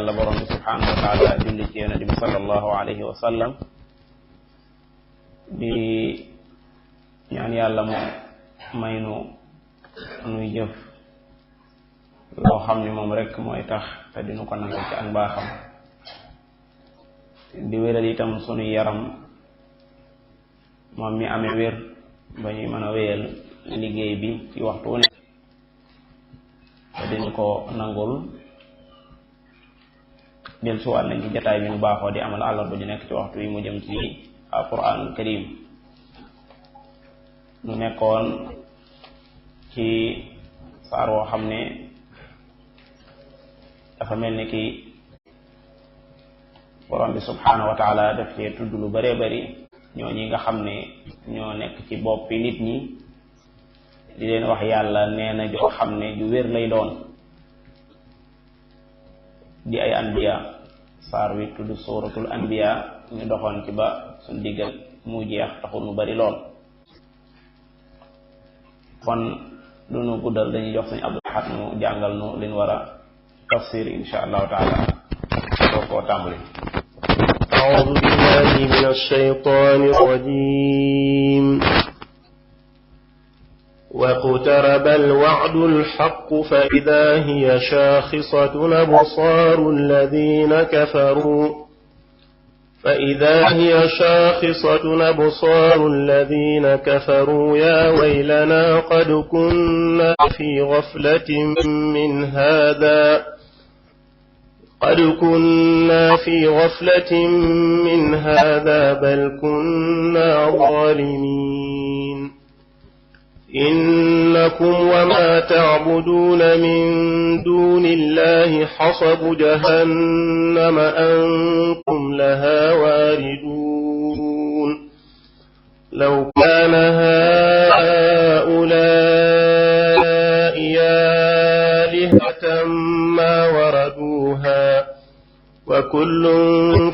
yàlla borom bi subhanahu wa taala julli ci yonent bi sallallahu alayhi wa sallam di ñaan yàlla mu may nu nuy jëf loo xam ni moom rek mooy tax te dinu ko nangu ci ak mbaaxam di wéral itam sunuy yaram moom mi amee wér ba ñuy mën a wéyal liggéey bi ci waxtu wu ne te dinu ko nangul del suwaat nañ ci jataay bi nu baaxoo di amal àllarba ju nekk ci waxtu yi mu jëm ci alquranul karim nu nekkoon ci saar woo xam ne dafa mel ni ki borom bi subhanahu wa taala daf cee tudd lu bëree bëri ñoo ñi nga xam ne ñoo nekk ci boppi nit ñi di leen wax yàlla nee na joo xam ne ju wér lay doon di ay anbiya saar wi tudd suratul anbiya ñu doxoon ci ba suñ diggal mu jeex taxul mu bari lool kon du nu guddal dañuy jox suñu Abdul Ahad mu jàngal nu liñ war a tafsir insha allahu taala doo koo tàmbali. أعوذ بالله من الشيطان الرجيم واقترب الوعد الحق فإذا هي شاخصة أبصار الذين كفروا يا ويلنا قد كنا في غفلة من هذا بل كنا ظالمين إنكم وما تعبدون من دون الله حصب جهنم أنتم لها واردون لو كان هؤلاء آلهة ما وردوها وكل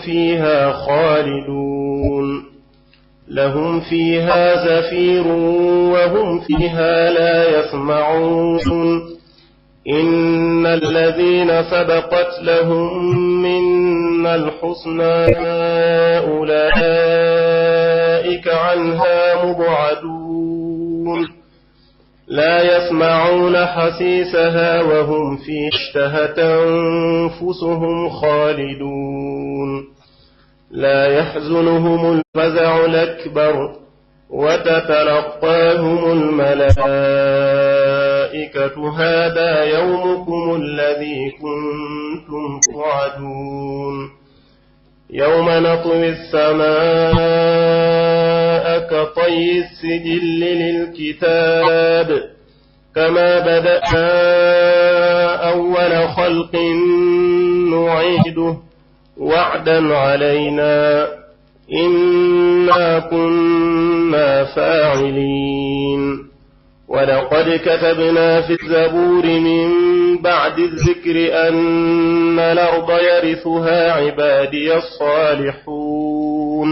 فيها خالدون لهم فيها زفير وهم فيها لا يسمعون إن الذين سبقت لهم منا الحسنى أولئك عنها مبعدون لا يسمعون حسيسها وهم في اشتهت أنفسهم خالدون لا يحزنهم الفزع الأكبر وتتلقاهم الملائكة هذا يومكم الذي كنتم توعدون يوم نطوي السماء كطي السجل للكتاب كما بدأنا أول خلق نعيده وعدا علينا إنا كنا فاعلين ولقد كتبنا في الزبور من بعد الذكر أن الأرض يرثها عبادي الصالحون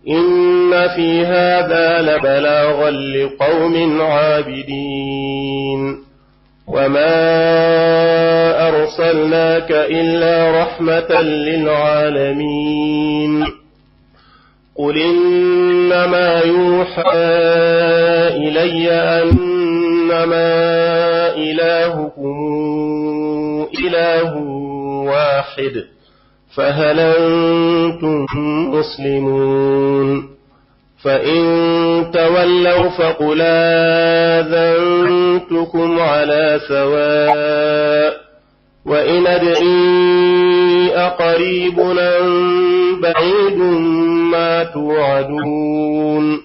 إن في هذا لبلاغا لقوم عابدين وما أرسلناك إلا رحمة للعالمين قل إنما يوحى إلي أنما إلهكم إله واحد فهل أنتم مسلمون فإن تولوا فقل آذنتكم على سواء وإن أدري أقريب أم بعيد ما توعدون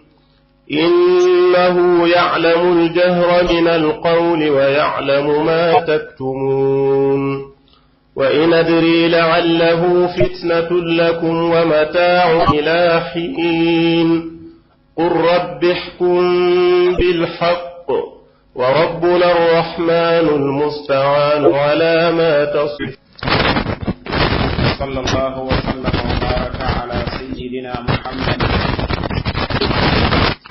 إنه يعلم الجهر من القول ويعلم ما تكتمون وإن أدري لعله فتنة لكم ومتاع إلى حين قل رب احكم بالحق وربنا الرحمن المستعان على ما تصف. صلى الله وسلم وبارك على سيدنا محمد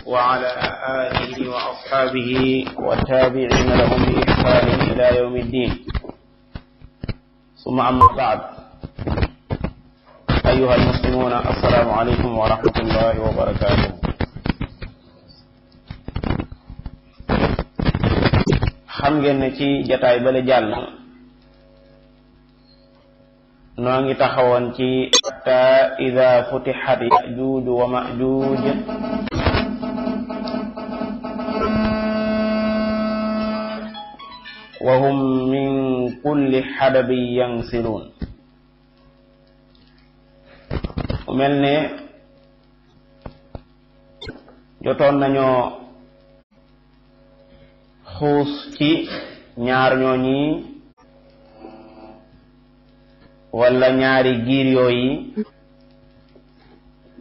وعلى آله وأصحابه والتابعين لهم بإحسان إلى يوم الدين. ثم أما بعد أيها المسلمون السلام عليكم ورحمة الله وبركاته. xam ngeen ne ci jataay bale jàll noo ngi taxawoon ci hatta ida futixat yajuuj wa majuuj wa hum min kulli xadabin yansiluun. mel ne jotoon nañoo xuus ci ñaar ñooñi wala ñaari giir yooyu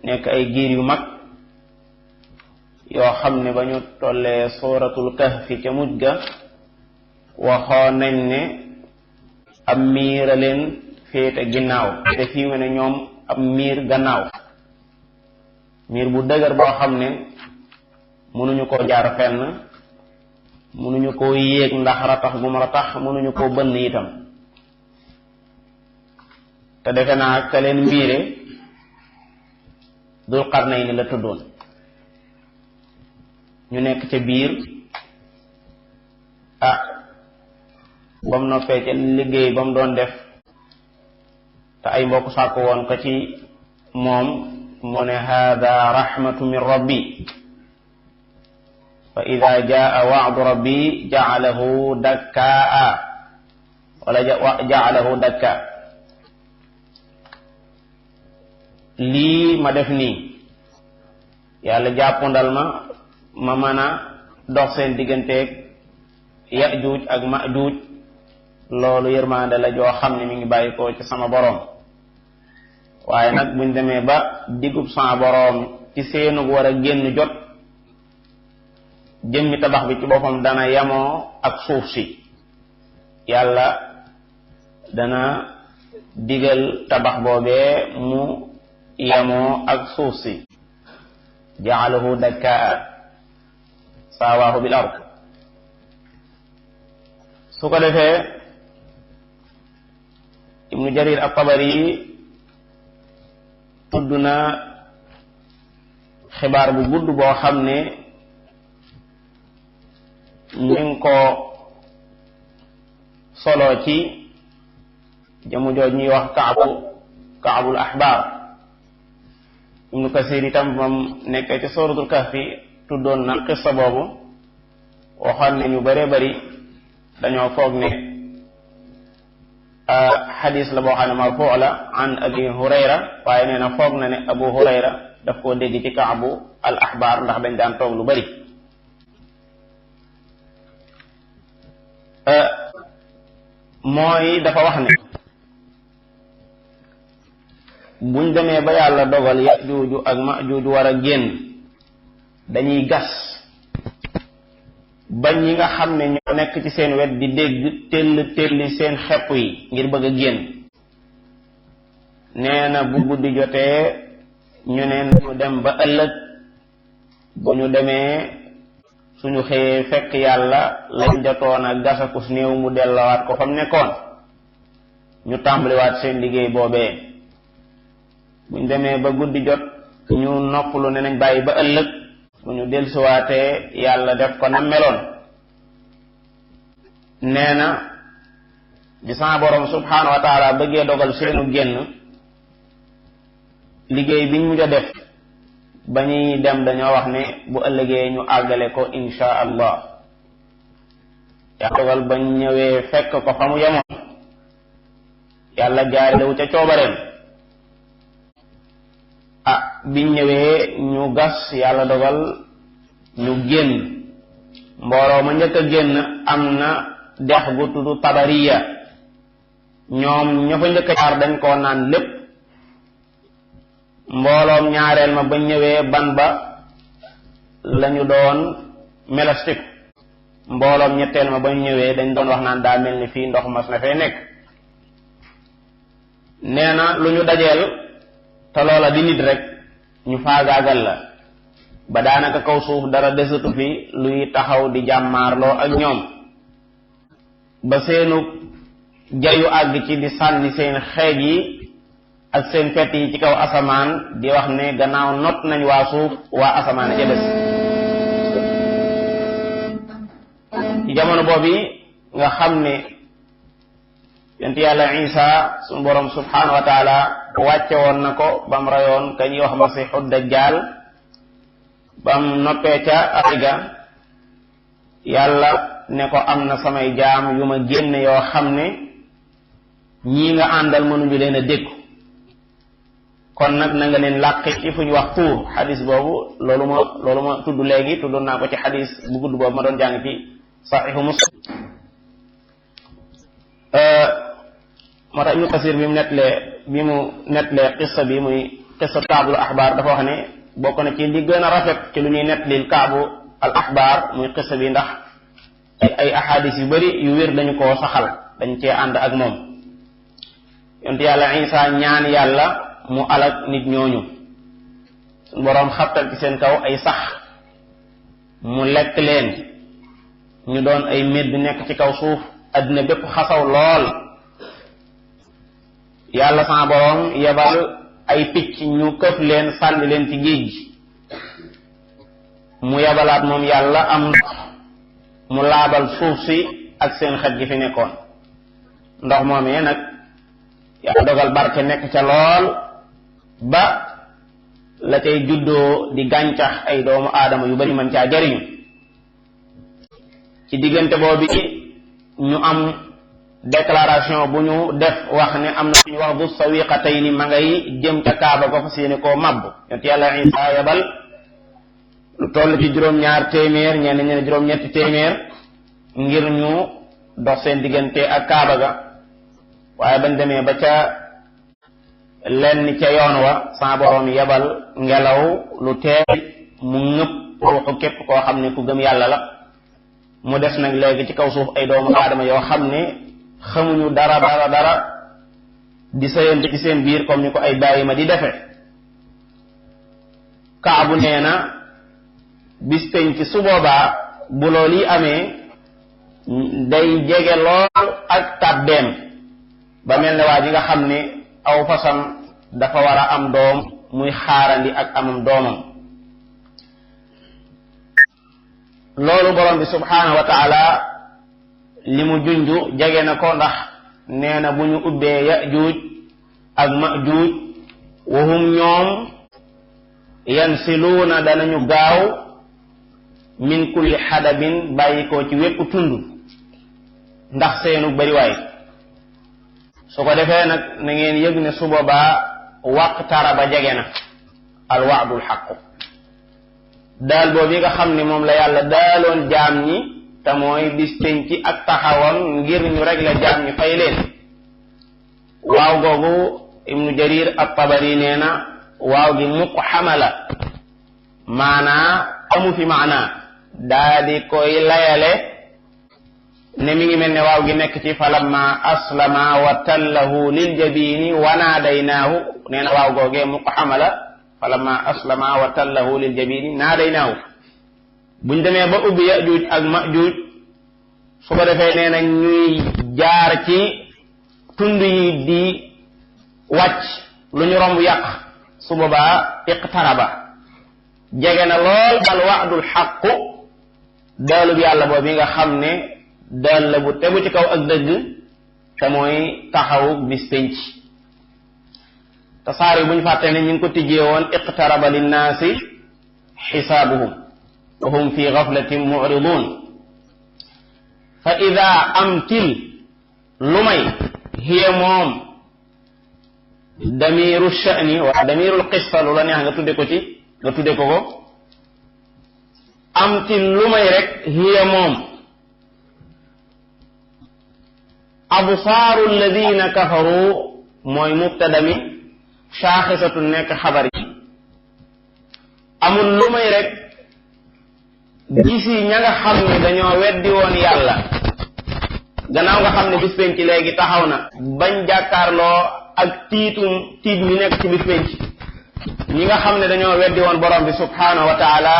nekk ay giir yu mag yoo xam ne ba ñu tollee suratul kahfi ca mujj ga waxoon nañ ne am miir a leen féete ginnaaw te fii mu ne ñoom am miir gannaaw, miir bu dëgër boo xam ne mënuñu koo jaar fenn, mënuñu koo yéeg ndax ratax gu ma ratax, mënuñu koo bënn itam. te defe naa ka leen mbiire Dul Qarnayni la tuddoon. ñu nekk ca biir bam noppee ca liggéey ba mu doon def te ay mbokk sàkk woon ko ci moom mu ne hada rahmatu min rabbi fa ida jaa wa'du rabbi ja'alahu dakkaa wala ja'alahu dakkaa. lii ma def nii yàlla jàppandal ma mën a dox seen digganteeg Yajuuj ak Majuuj, loolu yërmande la joo xam ne mi ngi bàyyi ko ci sama boroom. waaye nag buñ demee ba digub sama boroom ci seenug war a génn jot, jëmmi tabax bi ci boppam dana yamoo ak suuf si. yàlla dana digal tabax boobee mu yamoo ak suuf si. ja'alahu dakkaa saawaahu bil ard. su ko defee Ibnu Jarir at-Tabari tudd na xibaar bu gudd boo xam ne ñu ngi ko solo ci jëmu jooj ñuy wax Kaabul Ahbaar. Ibnu Kasir itam moom nekkee ci suratul Kahfi tuddoon na xissa boobu, waxoon ne ñu bëree bëri dañoo foog ne xadis la boo xam ne marfuu la an Abi Hurayra, waaye nee na foog na ne Abu Hurayra daf koo dégg ci Kaabu al Ahbaar ndax dañ daan toog lu bëri. mooy dafa wax ne buñ demee ba yàlla dogal Yajuuju ak Majuuju war a génn, dañuy gas bañ ñi nga xam ne ñoo nekk ci seen wet di dégg telli seen xepp yi ngir bëgg a génn. nee na bu guddi jotee ñu ne ñu dem ba ëllëg, bu ñu demee suñu xëyee fekk yàlla lañ jotoon a gasakus néew mu dellawaat ko fa mu nekkoon, ñu tàmbaliwaat seen liggéey boobee. buñ demee ba guddi jot ñu noppalu ne nañ bàyyi ba ëllëg, bu ñu dellusiwaatee yàlla def ko na meloon. nee na bi sama borom subhaanahu wa taala bëggee dogal seenu génn, liggéey biñ mujj a def ba ñuy dem dañoo wax ne bu ëllëgee ñu àggale ko insha allah. yàlla dogal bañ ñëwee fekk ko fa mu yemoon, yàlla jaarelewu ca coobareem. biñ ñëwee ñu gas, yàlla dogal ñu génn. mbooloo ma njëkk a génn am na dex gu tudd Tabariya, ñoom ña fa njëkk a jaar dañ koo naan lépp. mbooloom ñaareel ma bañ ñëwee ban ba lañu doon melastik. mbooloom ñetteel ma bañ ñëwee dañ doon wax naan daa mel ni fii ndox mas na fee nekk. nee na lu ñu dajeel te loola di nit rek ñu faagaagal la ba daanaka kaw suuf dara desatu fi luy taxaw di jàmmaarloo ak ñoom, ba seenu jayu àgg ci di sànni seen xeej yi ak seen fett yi ci kaw asamaan di wax ne gannaaw not nañ waa suuf waa asamaan a ca des ci jamono boobu nga xam ne yonent yàlla Isa suñu borom subhanahu wa taala wàcce woon na ko bam rayoon ka ñuy wax masiixu dajjaal bam noppee ca ariga yàlla ne ko am na samay jaam yu ma génne yoo xam ne ñii nga àndal mënuñu leen a dékku kon nag na nga leen làqi ci fu ñu wax tuur xadis boobu loolu ma tudd léegi tuddoon naa ko ci xadis bu gudd boobu ma doon jàng ci saxiixu Muslim moo tax Ibnu Kasir bi mu nettalee qissa bi muy qissa kaabul axbaar dafa wax ne bokk na ci li gën a rafet ci lu ñuy nettalil kaabu al axbaar muy qissa bi ndax ay ahadis yu bari yu wér dañu koo saxal dañ cee ànd ak moom yonent yàlla Isa ñaan yàlla mu alak nit ñooñu suñu boroom xabtal ci seen kaw ay sax mu lekk leen ñu doon ay médd nekk ci kaw suuf addina bépp xasaw lool yàlla sama boroom yebal ay picc ñu këf leen sànni leen ci géej gi mu yebalaat moom yàlla am ndox mu laabal suuf si ak seen xet gi fi nekkoon ndox moomee nag yàlla dogal barke nekk ca lool ba la cay juddoo di gàncax ay doomu aadama yu bari mën caa jariñu ci diggante boobu ñu am déclaration bu ñu def wax ne am na suñu wax bu sawiqatayni ma ngay jëm ca kaaba ko fas yéene koo màbb yonent yàlla Isa yabal lu toll ci juróom-ñaar téeméer ñenn ñene juróom-ñetti téeméer ngir ñu dox seen diggante ak kaaba ga waaye bañ demee ba ca lenn ca yoon wa sa boroom yebal ngelaw lu teey mu ngëpp ruuxu képp koo xam ne ku gëm yàlla la mu des nag léegi ci kaw suuf ay doomu aadama yoo xam ne xamuñu dara di sëyante ci seen biir comme ni ko ay bàyyi ma di defe Kaabu nee na bis peñ ci su boobaa bu loolu yi amee day jege lool ak tàbbeem ba mel ne waa ji nga xam ne aw fasam dafa war a am doom muy xaarandi ak amam doomam loolu borom bi subhaanahu wa taala li mu junju jege na ko ndax nee na bu ñu ubbee yajuuj ak majuuj wahum ñoom yansiluuna danañu gaaw min kulli xadabin bàyyi ko ci wépp tund ndax seenu bariwaay su ko defee nag na ngeen yëg ne su boobaa waqtara ba jege na al waadul xaqu daal boobu nga xam ne moom la yàlla daaloon jaam ñi te mooy bis penc ak taxawam ngir ñu régler jaam ñi fay leen waaw googu ibnu jarir at-tabari nee na waaw gi muqxama la maanaa amu fi maanaa daa di koy layale ne mi ngi mel ne waaw gi nekk ci falamma aslama wa tallahu lil jabini wa naadaynaahu nee na waaw googee muqxama la falamma aslama wa tallahu lil jabini naadaynaahu buñ demee ba ubbi yajuuj ak majuuj su ko defee nee na ñuy jaar ci tund yi di wàcc lu ñu romb yàq su boobaa iqtaraba jege na lool al waadul xaqu daalub yàlla boobu nga xam ne daal la bu tegu ci kaw ak dëgg te mooy taxawu bis penc te saar yi bu ñu fàtte ne ñu ngi ko tijjee woon iqtaraba linnaasi xisaabuhum wa hum fi gaflatin muridun fa ida amtil lu may hiya moom damiru sha'ni wala damirul qissa lu la neex nga tudde ko ci nga tudde ko amtil lu may rek hiya moom absaaru alladina kafaru mooy mubtada mi shaaxisatu nekk xabar yi amul lu may rek gisi ña nga xam ne dañoo weddi woon yàlla gannaaw nga xam ne bis penc léegi taxaw na bañ jàkkaarloo ak tiit mi nekk ci bis penc ñi nga xam ne dañoo weddi woon borom bi subhaanahu wa taala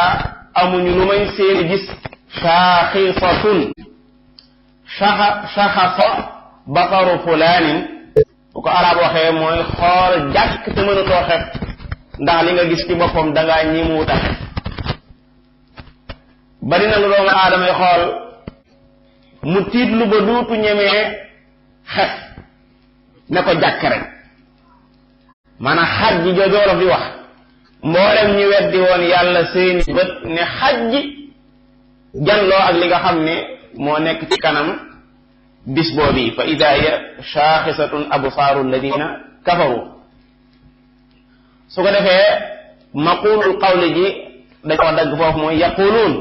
amuñu lu may seeni gis shaaxisatun shaxasa basaru fulaanin bu ko arab waxee mooy xool jàkk te mënatoo xef ndax li nga gis ci boppam dangaa ñi mu wuta xef bari na lu doomu aadama yi xool mu tiitlu ba duutu ñemee xef ne ko jàkk rek maanaam xaj ji joojoolof di wax mboolem ñi weddi woon yàlla seeni bët ne xaj ji janloo ak li nga xam ne moo nekk ci kanam bis boobi fa ida hiya shaaxisatun absaaru alladina kafaru su ko defee maqulul qawli ji dañ ko dagg foofu mooy yaquluun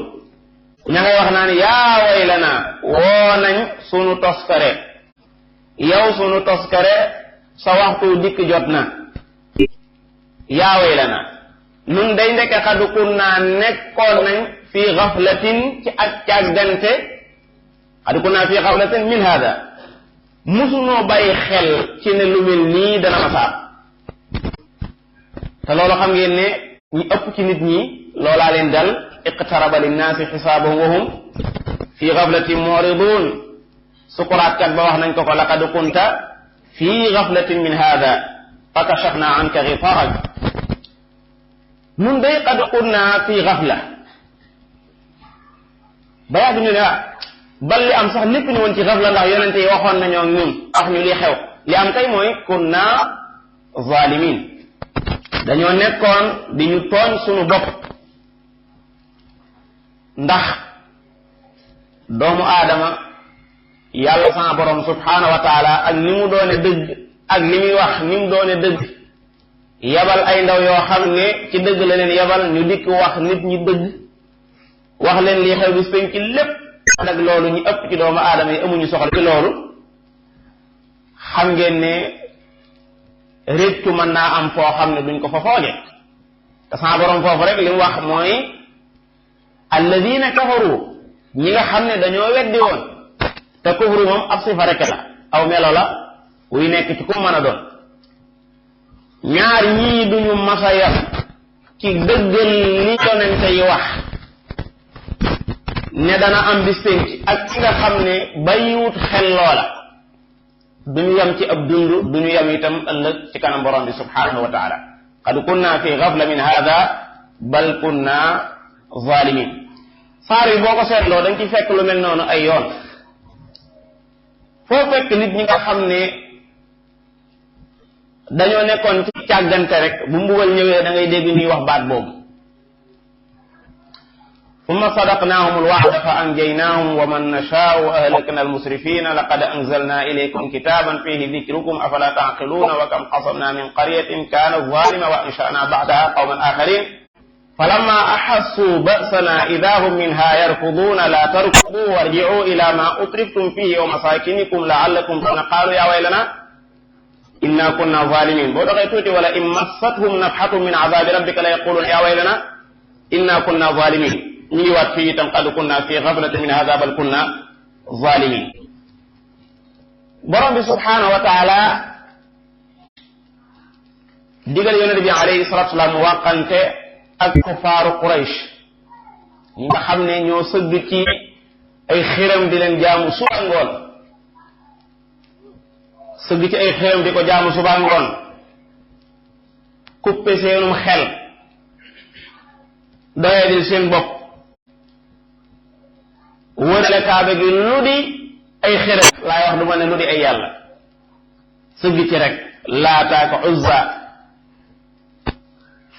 ña ngay wax naan yaa waylana woo nañ sunu toskare yow sunu toskare sa waxtu dikk jot na yaa waylana nun day ndeke xadu kunnaa nekkoon nañ fii xaflatin ci ak càggante xadu kunnaa fii xaflatin min hada musunoo bàyyi xel ci ne lu mel nii dana ma saab te loolu xam ngeen ne ñi ëpp ci nit ñi loolaa leen dal iqtaraba linnaasi xisaabahum wa hum fii xaflatin muridun sukuraatkat ba wax nañ ko ko laqad kunta fii xaflatin min hada fa kashafna anka ghitaarak nun day qad kunna fii xafla ba yàgg ñu ne bal li am sax lépp ñu woon ci xafla ndax yonente yi waxoon nañoo ñun wax ñu li xew li am kay mooy kunna zalimin dañoo nekkoon di ñu tooñ sunu bopp ndax doomu aadama yàlla sama borom subhaanahu wa taala ak ni mu doone dëgg ak li muy wax ni mu doone dëgg yabal ay ndaw yoo xam ne ci dëgg la leen yabal ñu dikk wax nit ñi dëgg wax leen lii xew bis penc ci lépp nag loolu ñu ëpp ci doomu aadama yi amuñu soxla ci loolu xam ngeen ne réccu mën naa am foo xam ne duñ ko fa fooge te sama borom foofu rek li mu wax mooy alladina kafaru ñi nga xam ne dañoo weddi woon te kufru moom ab sifa rek la aw melo la wuy nekk ci ku mën a doon ñaar ñii duñu masa yam ci dëggal li yonente yi wax ne dana am bis pénc ak ki nga xam ne bàyyiwut xel loola duñu yam ci ab dund duñu yam itam ëllëg ci kanam borom bi subhanahu wa taala qad kunna fi ghafla min hada bal kunna zalimin saar yi boo ko seetloo dañ ci fekk lu mel noonu ay yoon foo fekk nit ñi nga xam ne dañoo nekkoon ci càggante rek bu mbugal ñëwee da ngay dégg ñuy wax baat boobu ثم صدقناهم الوعد فأنجيناهم ومن نشاء وأهلكنا المسرفين لقد أنزلنا إليكم كتابا فيه ذكركم أفلا تعقلون وكم قصمنا من قرية كانت ظالمة وأنشأنا بعدها قوما آخرين فلما أحسوا بأسنا إذا هم منها يركضون لا تركضوا وارجعوا إلى ما أترفتم فيه ومساكنكم لعلكم قالوا يا ويلنا إنا كنا ظالمين بودغيتوتي ولئن مستهم نفحة من عذاب ربك ليقولون يا ويلنا إنا كنا ظالمين ñi waat fii itam qad kunna fi ghaflatin min hadha bal kunna zalimin borom bi subhanahu wa taala digal yonent bi alayhi salatu wasalam wàqante ak kufaaru Quraysh ñi nga xam ne ñoo sëgg ci ay xiram di leen jaamu suba ngoon sëgg ci ay xiram di ko jaamu suba ngoon kuppe seenum xel doyadil seen bopp wërale kaaba gi lu di ay xërëm laay wax du ma ne lu di ay yàlla sëgg ci rek Laata ak Uzza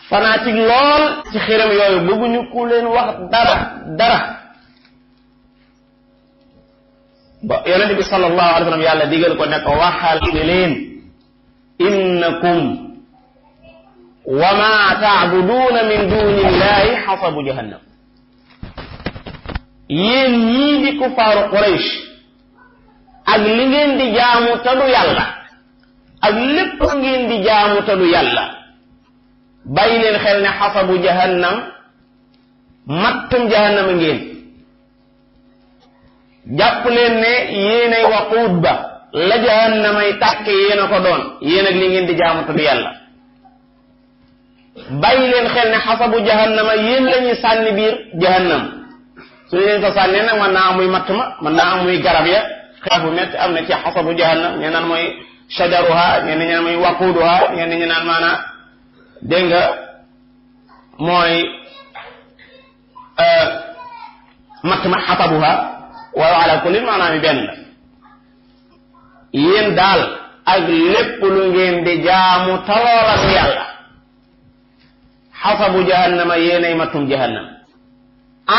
fanatique lool ci xërëm yooyu bëgguñu ku leen wax dara ba yonent bi sallallahu alayhi wa sallam yàlla digal ko ne ko waxal ne leen innakum wa ma ta'buduna min dunillahi hasabu jahannam yéen ñii di kufaaru Quraysh ak li ngeen di jaamu te du yàlla ak lépp ngeen di jaamu te du yàlla bàyyi leen xel ne xasabu jahannam mattum jahannama ngeen jàpp leen ne yéenay waquud ba la jahannamay tàkk yéen a ko doon yéen ak li ngeen di jaamu te du yàlla bàyyi leen xel ne xasabu jahannama yéen la ñuy sànni biir jahannam su leen ko sànnee nag mën naa am muy matt ma mën naa am muy garab ya xeex bu métti am na ci xasabu jahannam ñe naan mooy shajaruha ñenn ñi naan mooy waquuduha ñenn ñi naan maanaam dégg nga mooy matt ma xatabuha waaye ala kulli maanaam yi benn la yéen daal ak lépp lu ngeen di jaamu taloola du yàlla xasabu jahannama yéenay mattum jahannam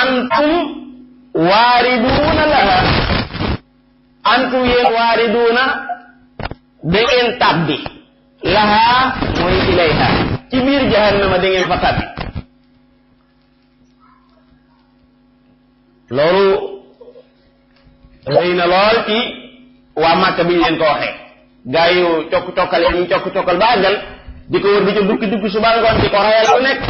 antum waariduuna laha antum yéen waariduuna da ngeen tàbbi laha mooy ilayha ci biir jahannama da ngeen fa tàbbi loolu rëy na lool ci waa Màkka bi ñu leen ko waxee gaa yu cokk-cokkal yi ñu cokk-cokkal ba àggal di ko wër di ko dukki suba ngoon di ko rayal lu nekk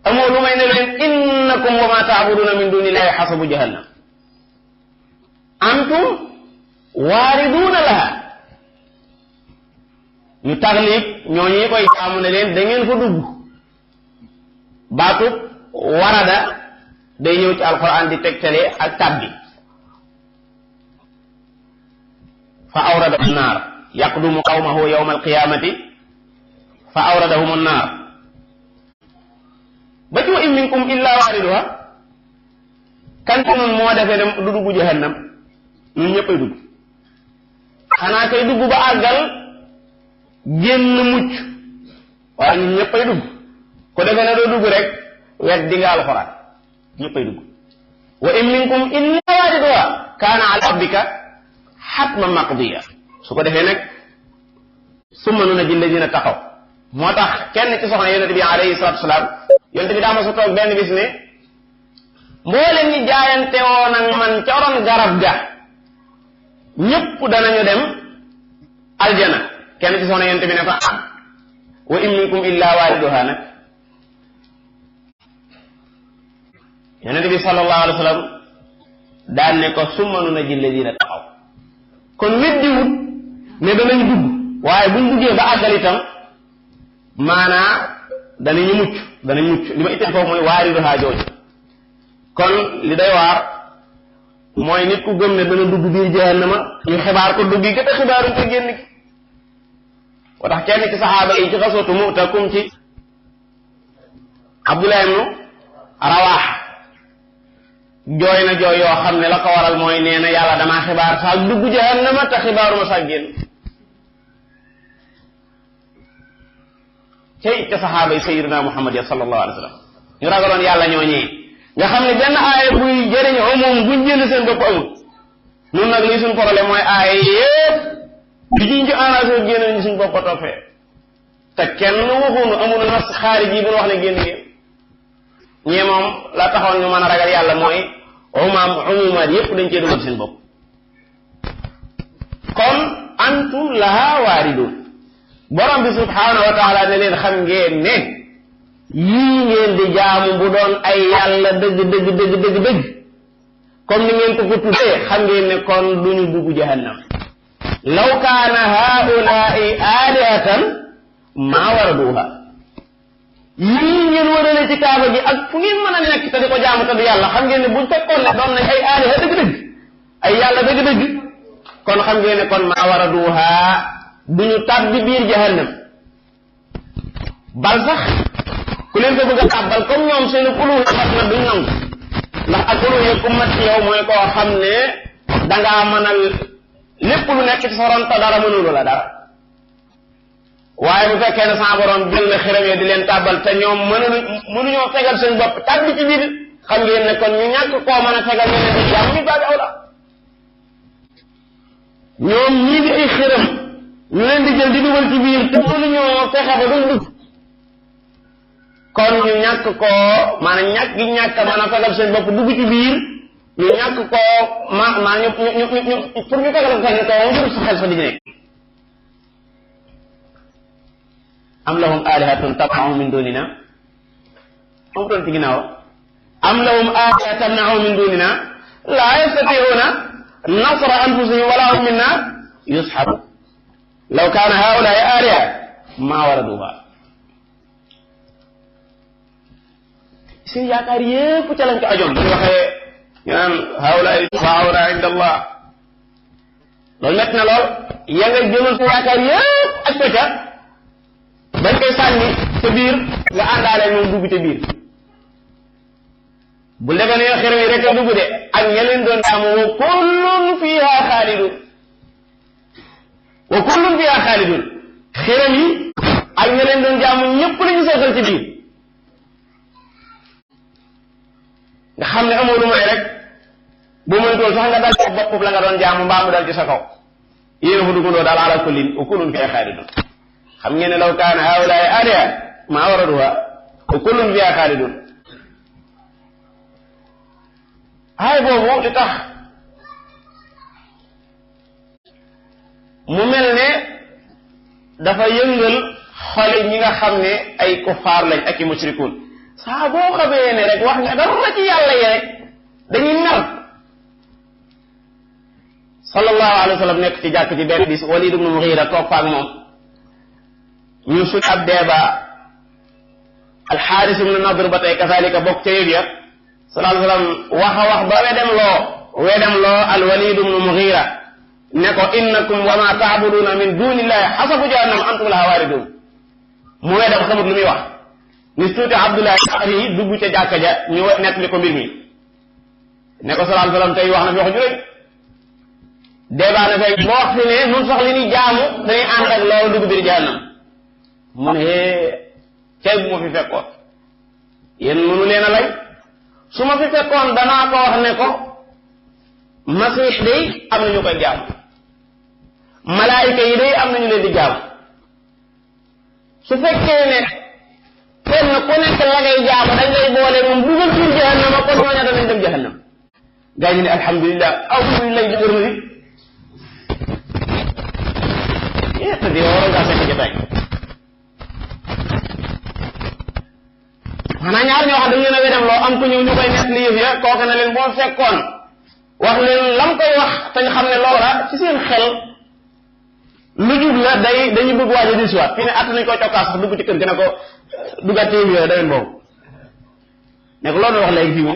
amoo lu may ne leen innakum wa ma taabuduna min dunillahi xasabu jahannam antum waariduuna laha ñu taxlib ñooñu ñi koy jaamu ne leen da ngeen fa dugg baatub warada day ñëw ci alquran di tegtale ak tabbi fa awradahu nnaar yaqdumu qawmahu yawma alqiyamati fa awradahum nnaar ba ci wa in minkum illa waariduha kan ci nun moo defee dem du dugg jahannam ñun ñëppay dugg xanaa kay dugg ba àggal génn mucc waaye ñun ñëppay dugg ko defee ne doo dugg rek wet di nga alxuraan ñëppay dugg wa in minkum illa waariduha kaana ala rabbika xatman maqdiya su ko defee nag summa nunajji alladina taqaw moo tax kenn ci soxna yonente bi alayhi salatu wasalaam yonente bi daa ma su toog benn bis ne mboolem ñi jaayante woon ak man ca ron garab ga ñëpp danañu dem aljana kenn ci soxna yonente bi ne ko ah wa in minkum illa waariduha nag yonente bi sallallahu alayhi wa sallam daan ne ko summa nunajji alladina taqaw kon weddiwut ne danañ dugg waaye buñ duggee ba àggal itam maanaa danañu mucc li ma itteel foofu mooy waariduha jooju kon li day waar mooy nit ku gëm ne dana dugg biir jahannama ñu xibaar ko dugg gi te xibaaruñ ko génn gi moo tax kenn ci saxaaba yi ci xasootu Mu'ta kum ci Abdullah ibnu Rawaaha jooy na jooy yoo xam ne la ko waral mooy nee na yàlla damaa xibaar sax dugg jahannama te xibaaruma sax génn cey ca saxaaba yi sayyidina Muhammad ya sallallahu alayhi wa sallam ñu ragaloon yàlla ñooñee nga xam ne benn aaya buy jëriñ moom buñ jënd seen bopp amul nun nag lii suñ problème mooy aaya yépp di juñ ci enragé génn ñu suñ bopp toppee te kenn waxunu amul nas xaarij yi bu wax ne génn génn ñee moom la taxoon ñu mën a ragal yàlla mooy umumaat yépp dañ cee dugal seen bopp kon antum laha waaridun borom bi subhaanahu wa taala ne leen xam ngeen ne yii ngeen di jaamu bu doon ay yàlla dëgg comme ni ngeen ko tuddee xam ngeen ne kon duñu dugg jahannam law kaana haulaai alihatan maa waraduha yii ngeen wërale ci kaaba gi ak fu ngeen mën a nekk te di ko jaamu te du yàlla xam ngeen ne buñ fekkoon ne doon nañ ay aliha dëgg-dëgg ay yàlla dëgg-dëgg kon xam ngeen ne kon maa waraduha duñu tàbbi biir jahannam bal sax ku leen ko bëgg a tàbbal comme ñoom seen uluhiyya mat na duñ nangu ndax ak uluhiyya ku mat ci yow mooy koo xam ne dangaa mënal lépp lu nekk ci sa ron te dara mënulu la dara waaye bu fekkee ne sa borom jël na xiram yi di leen tàbbal te ñoom mënuñoo fegal seen bopp tàbbi ci biir xam ngeen ne kon ñu ñàkk koo mën a fegal ñeneen di jàmm ñu baabi aw la ñoom ñii di ay xiram ñu leen di jël di dugal ci biir te mënuñoo fexe ba duñ dugg kon ñu ñàkk koo maanaam ñàkk gi ñàkk mën a fegal seen bopp dugg ci biir ñu ñàkk koo ñu pour ñu fegal ko ne ko moom sa xel sa di nekk am lahum alihatun tamna'uhum min dunina am doon ci ginnaaw am lahum alihatun tamna'uhum min dunina la yastati'una nasra anfusihim wala hum minna yushabun law kaana haa'ulaa'i aaliha maa waraduha seen yaakaar yépp ca lañ ko ajoon bu ñu waxee ñu naan haa'ulaa'i shufa'aa'unaa inda Allah loolu métti na lool ya nga jëmal sa yaakaar yëpp ak ko ca bañ koy sànni sa biir nga àndaale moom dugg ca biir bu defee ne xërëm yi rek a dugg de ak ña leen doon jaamu wa kullun fiha xaalidun xërëm yi ak ña leen doon jaamu ñëpp lañu seetal ci biir nga xam ne amoo lu may rek bu moytuwul sax nga dal ci bopp la nga doon jaamu mbaa mu dal ci sa kaw yéen fa duggandoo daal ala kullin wa kullun fiha xaalidun xam ngeen ne law kaana haulaay aliha maa waraduha wa kullun fiha xaalidun ay boobu li tax mu mel ne dafa yëngal xoli ñi nga xam ne ay kuffaar lañ ak i mushrikuun saa boo xamee ne rek wax nga dara ci yàlla yi rek dañuy mer sallallahu alayhi wa sallam nekk ci jàkk ci benn bis Walid ibn Mughira toog faak moom ñu suñ ab deeba Alxaaris ibn Nadr ba tey kasaalika bokk ca yëg ya sallallahu alayhi wa sallam wax a wax ba wedem loo al Walid ibn Mughira ne ko innakum wa ma taabuduna min dunillahi xasabu jahannam antum laha waaridun mu wedem xamut lu muy wax ni tuuti Abdullah yi dugg ca jàkka ja ñu nettali ko mbir mi ne ko sallallahu alayhi wa sallam tey wax na fi wax ju rëy débat na fay boo wax fi ne nun sax li ni jaamu dañuy ànd ak loolu dugg biir jahannam mu ne cay bu ma fi fekkoon yéen mënu leen a lay su ma fi fekkoon danaa ko wax ne ko masiix day am nañu koy jaamu malaayika yi day am nañu leen di jaamu su fekkee ne kenn ku nekk la ngay jaamu dañ lay boole moom dugal biir jahannama kon ñooña danañ dem jahannam gaa ñu ne alhamdulilah alhamdulilah di wër na te di waroon ngaa fekk jotaay xanaa ñaar ñoo xam dañu leen a wedem loo am ku ñëw ñu koy nekk li yëf ya kooku na leen boo fekkoon wax leen lam koy wax te ñu xam ne loola ci seen xel lu jub la dañuy bëgg waaj a di siwaat fii ne att nañ koy cokkaas sax dugg ci kër gi ne ko duggaat ci yëf yooyu daween boobu ne ko loolu wax léegi fii mu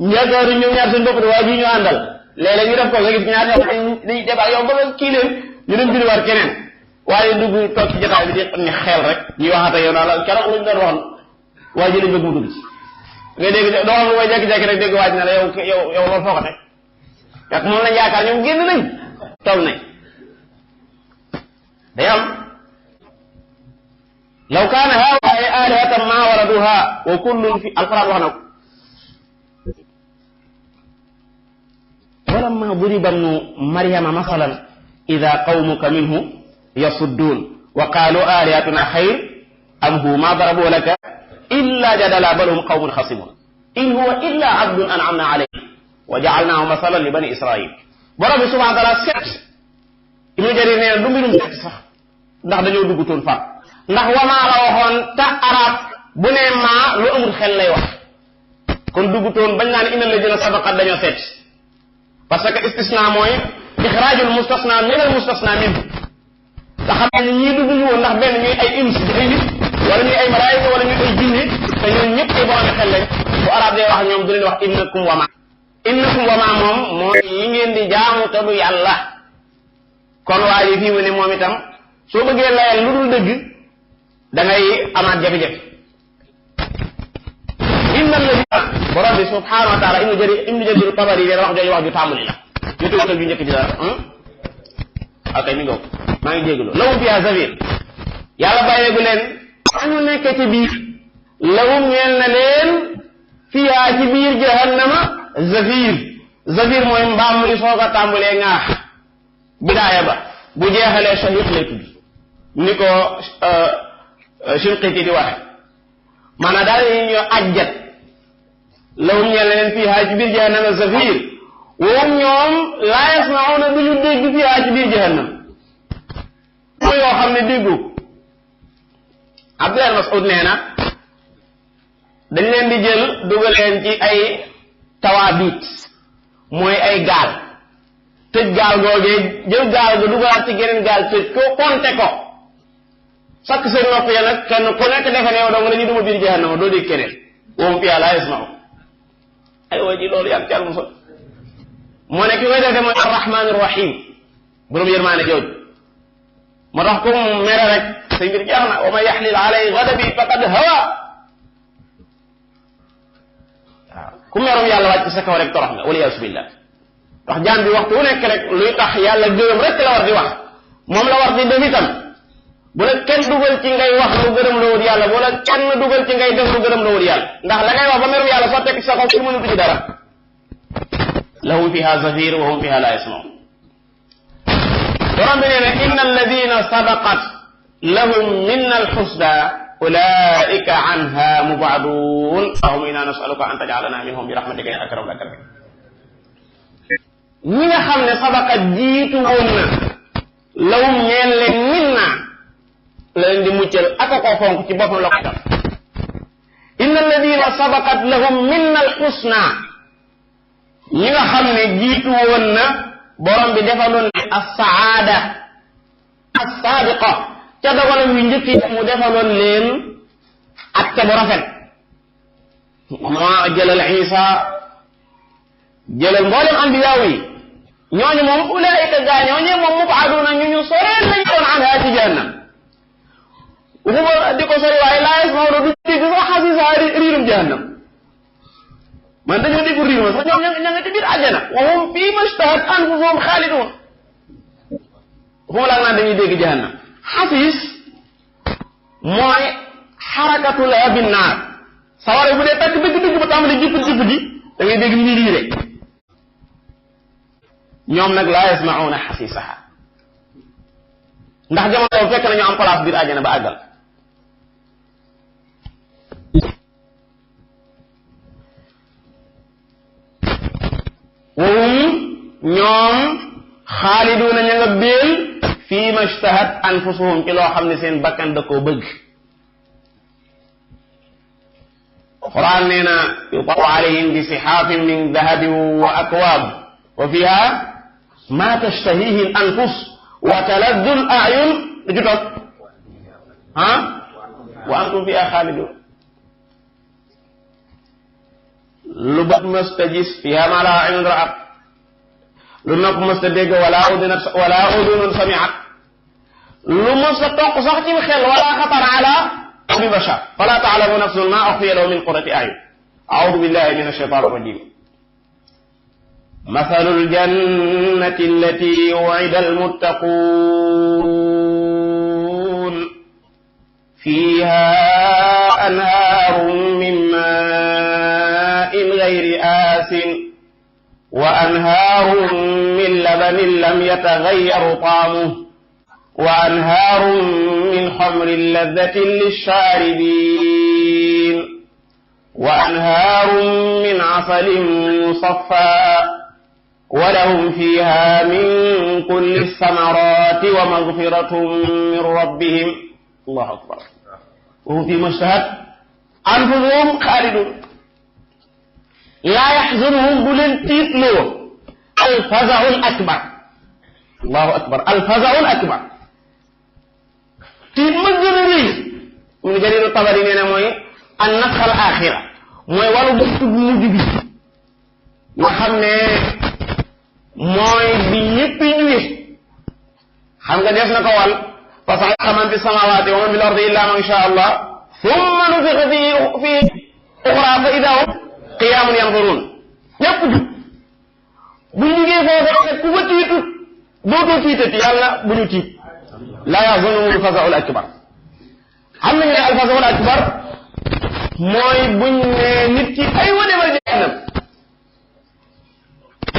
ne yaakaaru ñoom ñaar seen bopp de waa ji ñu àndal léeg-léeg ñu def ko nga gis ñaar ñoo xam dañuy débat yow ba nga kii leen ñu dem biriwaat keneen waaye dugg toog ci jotaay bi di ni xel rek ñuy waxata yow naa la keroog luñ doon waxoon waa ji lañ bëgg mu dugg ci nga dégg doo xam lu mooy jekki-jekki rek dégg waaj na la yow loolu foo ko teg fekk moom lañ yaakaar ñoom génn nañ toog nañ day am law kaana haa'ulaa'i aalihatan maa waraduhaa wa kullun fi alquran wax na ko walammaa duriba ibnu maryama masalan idaa qawmuka minhu yasudduun wa qaaluu aalihatunaa xayr am hu maa darabuu laka illaa jadala bal hum qawmun xasimun in huwa illa abdun an'amna alayhi wa ja'alnaahu masalan li bani israil borom bi subhanahu wa taala set Ibnu Jarir nee na du mbirum set sax ndax dañoo duggutoon far ndax wamaa la waxoon ta arab bu ne maa lu amul xel lay wax kon duggutoon bañ naa ne inna alladina sabaqat dañoo set parce que istisna mooy ixraajul mustasna min al mustasna minhu nga xam ne ñii dugg ñu woon ndax benn ñuy ay ins di ay nit wala ñuy ay malaayika wala ñuy ay jinne te ñoom ñëpp ay borom xel lañ bu arab day wax ñoom du leen wax innakum wama moom mooy yi ngeen di jaamu te du yàlla kon waa ji fii mu ne moom itam soo bëggee layal lu dul dëgg da ngay amaat jafe-jafe inna alladina borom bi subhanahu wa taala ibnu jarir tabari yi wax jooju wax ju tàmbali la ñu tuutal ju njëkk ji dara ok mi ngoog maa ngi jégalu lawum fiha zafir yàlla bàyyeegu leen añu nekk ci biir lawum ñeel na leen fiha ci biir jahannama zafir mooy mbaam mu di soog a tàmbalee ŋaax bidaaya ba bu jeexalee shahiq lay tudd ni ko Shinqiti di waxe maanaam daal ñu ajjat lawum ñeel na leen fiha ci biir jahannama zafir woom ñoom laa yasmauna duñu dégg fiha ci biir jahannam mooy yoo xam ne déggu Abdullah Mas'ud nee na dañ leen di jël dugal leen ci ay tawaabit mooy ay gaal tëj gaal googee jël gaal ga dugalaat ci geneen gaal tëj ko konte ko sakk seen nopp ya nag kenn ku nekk defe ne yow dong la ñu duma biir jahannama doo dégg keneen woom fiha laa yasmau ay waa ji loolu yàgg ci àll moo ne ki koy defee mooy arrahman rahim borom yërmaane jooju moo tax ku mere rek sa mbir jeex na wa man yaxlil alay gadabi faqad hawa waaw ku merum yàlla wàcc sa kaw rek torox nga waliyaasu billah ndax jaam bi waxtu wu nekk rek luy tax yàlla gërëm rek la war di wax moom la war di def itam bu la kenn dugal ci ngay wax lu gërëm la wut yàlla bu la kenn dugal ci ngay def lu gërëm la wut yàlla ndax la ngay wax ba merum yàlla soo tekk sa kaw ci mënutu ci dara lahum fiha zafir wa hum fiha la yasmaun borom bi nee na inna alladina sabaqat lahum minna alxusna ulaika anha mubadun allahumma inna nasaluka an tajalana minhum bi rahmatika ya akram akramin ñi nga xam ne sabaqat jiitu woon na lahum ñeen leen minna la leen di muccal aka koo fonk ci boppam la ko def inna alladina sabaqat lahum minna alxusna ñi nga xam ne jiitu woon na borom bi defaloon ne as-saada as-saabiqa ca dogalam yu njëkk yi mu defaloon leen ak ca bu rafet moo jëlal Isa jëlal mboolem ambiyaaw yi ñooñu moom ulaayika gaa ñooñu moom mubaaduna ñu soreel lañu doon anha ci jahannam waxuma di ko sori waaye laa yasma'uuna du dégg sax xasiisa riirum jahannam man dañoo dégg riir ma sax ñoom ña nga ci biir àjjana wa hum fii mashtahat anfusuhum xaalidun waxuma laa naan dañuy dégg jahannam xasiis mooy xarakatul abin naar sawara bu dee takk dëgg ba tàmbali jipp ji da ngay dégg ni riire ñoom nag laa yasma'uuna xasiisaha ndax jamono fekk nañu am place biir àjjana ba àggal wahum ñoom xaaliduuna ña nga béel fii ma ishtahat anfusuhum ci loo xam ne seen bakkan da koo bëgg Alxuraan nee na yutafu alayhim bi sixaafin min dahabin wa akwaab wa fiha ma tashtahihi al anfus wa taladdu al a'yun lu ci toog wa antum fiha xaalidun lu bët mësta gis fiha ma la ayun ra'at lu nopp mësta dégg wala udunun sami'at lu mësta toq sax ci xel wala xatara ala qalbi bashar fala ta'lamu nafsun ma ukhfiya lahum min qurrati a'yun a'udhu billahi minash shaytanir rajim mathalul jannati allati wu'ida al-muttaqun fiha anharun min ma'in ghayri asin wa anharun min labanin lam yataghayyar ta'amuhu wa anharun min khamrin ladhatin lish-sharibin wa anharun min 'asalin musaffaa wa lahum fiha min kulli ath-thamarati wa maghfiratun min rabbihim Allahu akbar wa hum fima ishtahat anfusuhum khalidun laa yaxzunuhum bu leen tiitloo al-faza'ul akbar Allahu akbar al-faza'ul akbar tiit ma gën a rëy Ibn Jarir Tabari nee na mooy an-nafx al-axira mooy wàllu buntu bu mujj bi nga xam ne mooy bi ñëpp ñëwee xam nga def na ko wàll fa sa'iqa man fi samaawaati wa man fil ardi illa man shaa Allah thumma nufixa fiihi uxraa fa idaa hum qiyaamun yanzuruun ñëpp jug bu ñu jugee foofu ku fa tiitut dootoo tiitati yàlla bu ñu tiit laa yaxzunuhum al-faza'ul akbar xam nañu ne al-faza'ul akbar mooy buñ ne nit ki ay wane ma jahannam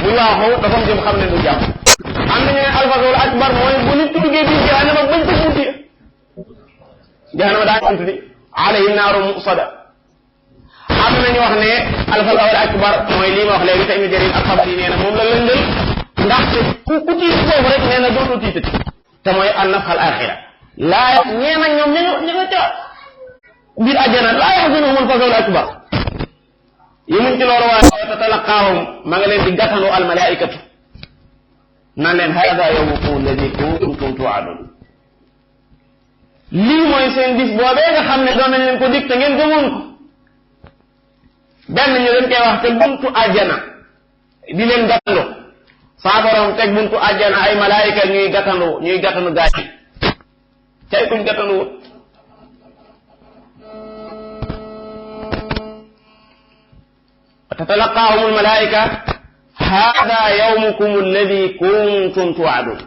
bu waaxoo dafa am jëm xam ne du jàmm am nañu ne al-faza'ul akbar mooy bu nit ki duggee biir jahannama bañ ko bunti jahannama daa am tuuti alayhim naarun mu'sada am nañu wax ne al-faza'ul akbar mooy lii ma wax léegi te Ibn Jarir al-Tabari nee na moom la lëndal ndaxte ku tiit foofu rek nee na dootoo tiitati te mooy an-nafx al-axira laa ñee nag ñoom ña nga ca biir àjjana laa yaxzunuhum al-faza'ul akbar yemuñ ci loolu waaye tatalaqaahum ma nga leen di gàttandu al-malaa'ikatu naan leen haadha yawmukum alladi kuntum tu'adun lii mooy seen bis boobee nga xam ne doon nañ leen ko dig te ngeen gëmoon ko benn ñu leen koy wax te buntu àjjana di leen gàttandu saa borom teg buntu àjjana ay malaayika ñuy gàttandu gaay yi cay kuñ gàttanduwut tatalaqaahum almalaika hada yawmukum alladi kuntum tuadun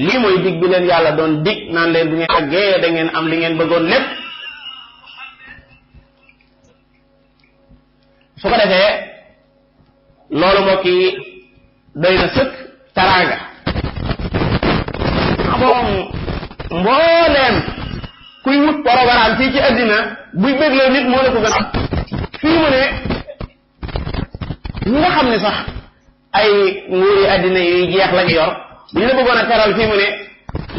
lii mooy dig bi leen yàlla doon dig naan leen bu ngeen àggee da ngeen am li ngeen bëggoon lépp su ko defee loolu mbokk yi doy na sëkk taraanga moom mbooleem kuy wut programme fii ci àddina buy bégloo nit moo la ko gën a fii mu ne ñi nga xam ne sax ay nguuri àddina yuy jeex lañ yor bu ñu la bëggoon a teral fii mu ne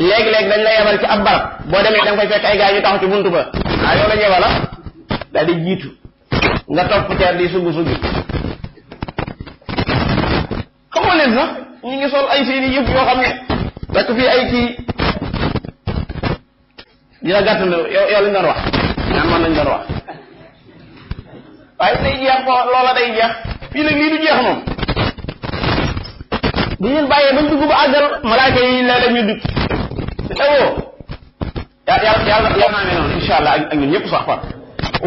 léeg-léeg dañ la yebal ci ab barab boo demee da nga fay fekk ay gaa ñu taxaw ci buntu ba yow la yebala daal di jiitu nga topp teer di sugu xamoo leen sax ñu ngi sol ay seeni yëpp yoo xam ne dakk fii ay kii dina gàtt na yow lañ doon wax ñaan man lañ doon wax waaye day jeex ko loola day jeex fii nag lii du jeex moom bu ñu leen bàyyee bañ dugg ba àggal malaaka yi la ñu dugg te woo yàlla naa ne noonu insha allah ak ñun ñëpp sax far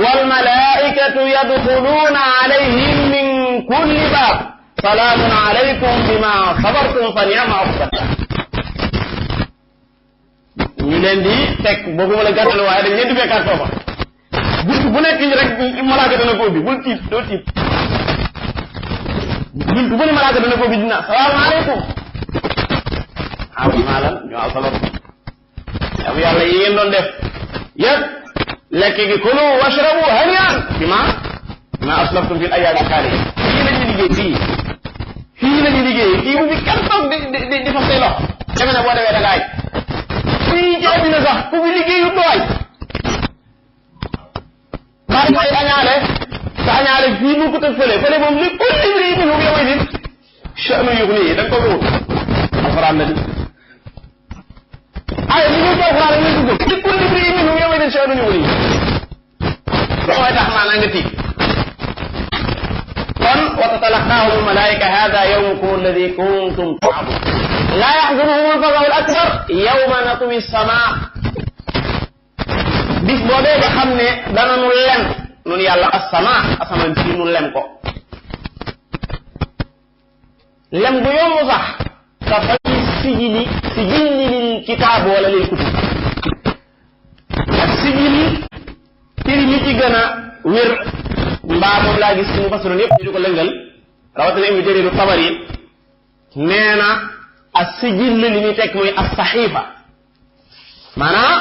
wal malaikatu yadxuluuna alayhim min kulli baab salaamun alaykum bima sabartum fa ni'ma uqbadda ñu leen di teg boobu ma la gàttal waaye dañ leen di fekkaat foofa bunt bu nekk rek malaaka dana ko ubbi bul tiit doo tiit bunt bu ne malaaka dana ko ubbi dina salaamun alaykum maa lan ñu sabar am yàlla yi ngeen doon def yëpp lekk gi kulu washrabu hanian bima aslaftum fil ayyaami xaaliya fii la ñuy liggéey fii la ñuy liggéey fii bu fi kenn toog di fas say loxo deme ne boo demee da ngaay fii ci àddina sax ku fi liggéeyu dooy bari may añaale sa añaale fii mu ko tëg fële moom li kulli mri'in minhum yawma'idin sha'nun yughnihi da nga ko wut alxuraan la di ay li ñu toog alxuraan la ñu dugg li kulli mri'in minhum yawma'idin sha'nun yughnihi loolu mooy tax maanaam nga tiit kon wa tatalaqaahum almalaa'ika hada yawmukum alladi kuntum tu'adun laa yaxzunuhum alfazaa'u al-akbar yawma natwi as-samaa bis boobee nga xam ne dana nu lem nun yàlla as-samaa asamaan si nu lem ko lem bu yomb sax ka fay sijili lil kitaab wala lil kutub ak sijili tiri li ci gën a wér mbaa moom laa gis suñu fasiroon yépp ñu di ko lëngal rawatina Ibnu Jariir Tabari nee na as-sijil li muy teg muy as-saxiifa maanaam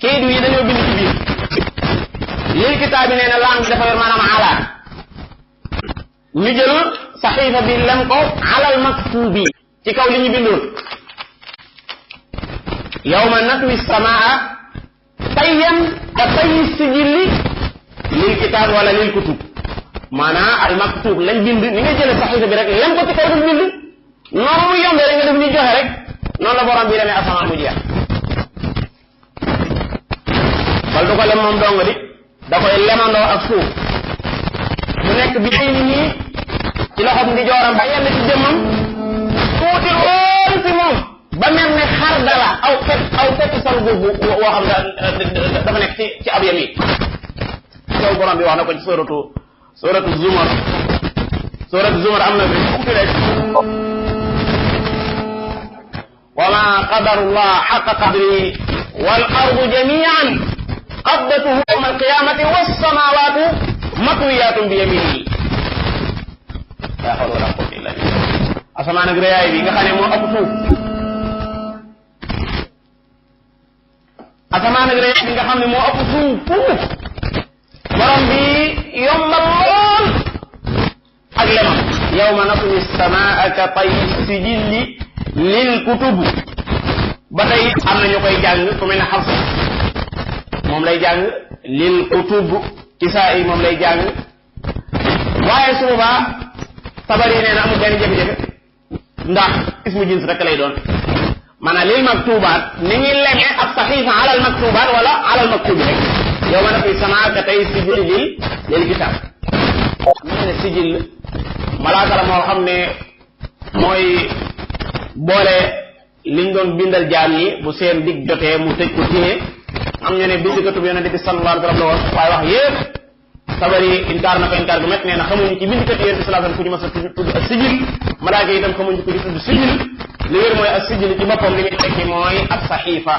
kayit yi dañoo bind ci biir lil kitaab bi nee na laam bi dafa yor maanaam ala ñu jël saxiifa bi lem ko alal maktubi ci kaw li ñu bindoon yawma natwi samaa tayyan ka tayyi sijilli lil kitaab wala lil kutub maanaam al maktub lañ bind ni nga jëlee saxiifa bi rek lem ko ci kaw duñ bind noonu mu yombee rek nga def ñu joxe rek noonu la borom bi demee asamaan mu jeex bal du ko lem moom dong di da koy lemandoo ak suuf mu nekk bi ay nit ñi ci loxoom di jooram ba yenn ci jëmmam tuuti lool ci moom ba mel ne xar dala aw fekk sal boobu woo xam dafa nekk ci ab yam yi loolu borom bi wax na ko ci suratu Zumar am na fi fukki rek wa ma qadarullah xaqa qadrihi wal ardu jamian qabdatuhu yawma alqiyamati wassamawatu matwiyatun bi yaminihi la hawla wala quwwata illa billah asamaan ak réyaay bi nga xam ne moo ëpp suuf asamaan ak réyaay bi nga xam ne moo ëpp suuf fuuf borom bi yombal lool ak lemam yawma natwi samaa ka tayyi sijilli lil kutub ba tey am na ñu koy jàng ku mel ne Hafs moom lay jàng lil kutub Kisaa'i moom lay jàng waaye su boobaa Tabari nee na amul benn jafe-jafe ndax ismu jins rek lay doon maanaam lil maktubaat ni ñuy lemee ab saxiifa alal maktubaat wala alal maktubi rek yawma natwi samaa ka tayyi sijilli lil kitaab ñu ne sijil malaaka la moo xam ne mooy boole liñ doon bindal jaam yi bu seen dig jotee mu tëj ko téye am ñu ne bindkatub yonente bi sallallahu alayhi wa sallam la woon waaye wax yépp Tabari inkaar na ko inkaar gu métti nee na xamuñu ci bindkat yonente bi sallallahu alayhi wa sallam ku ñu mas a tudd ak sijil malaaka yi itam xamuñu ko di tudd sijil li wér mooy ak sijil ci boppam li muy tekki mooy ak saxiifa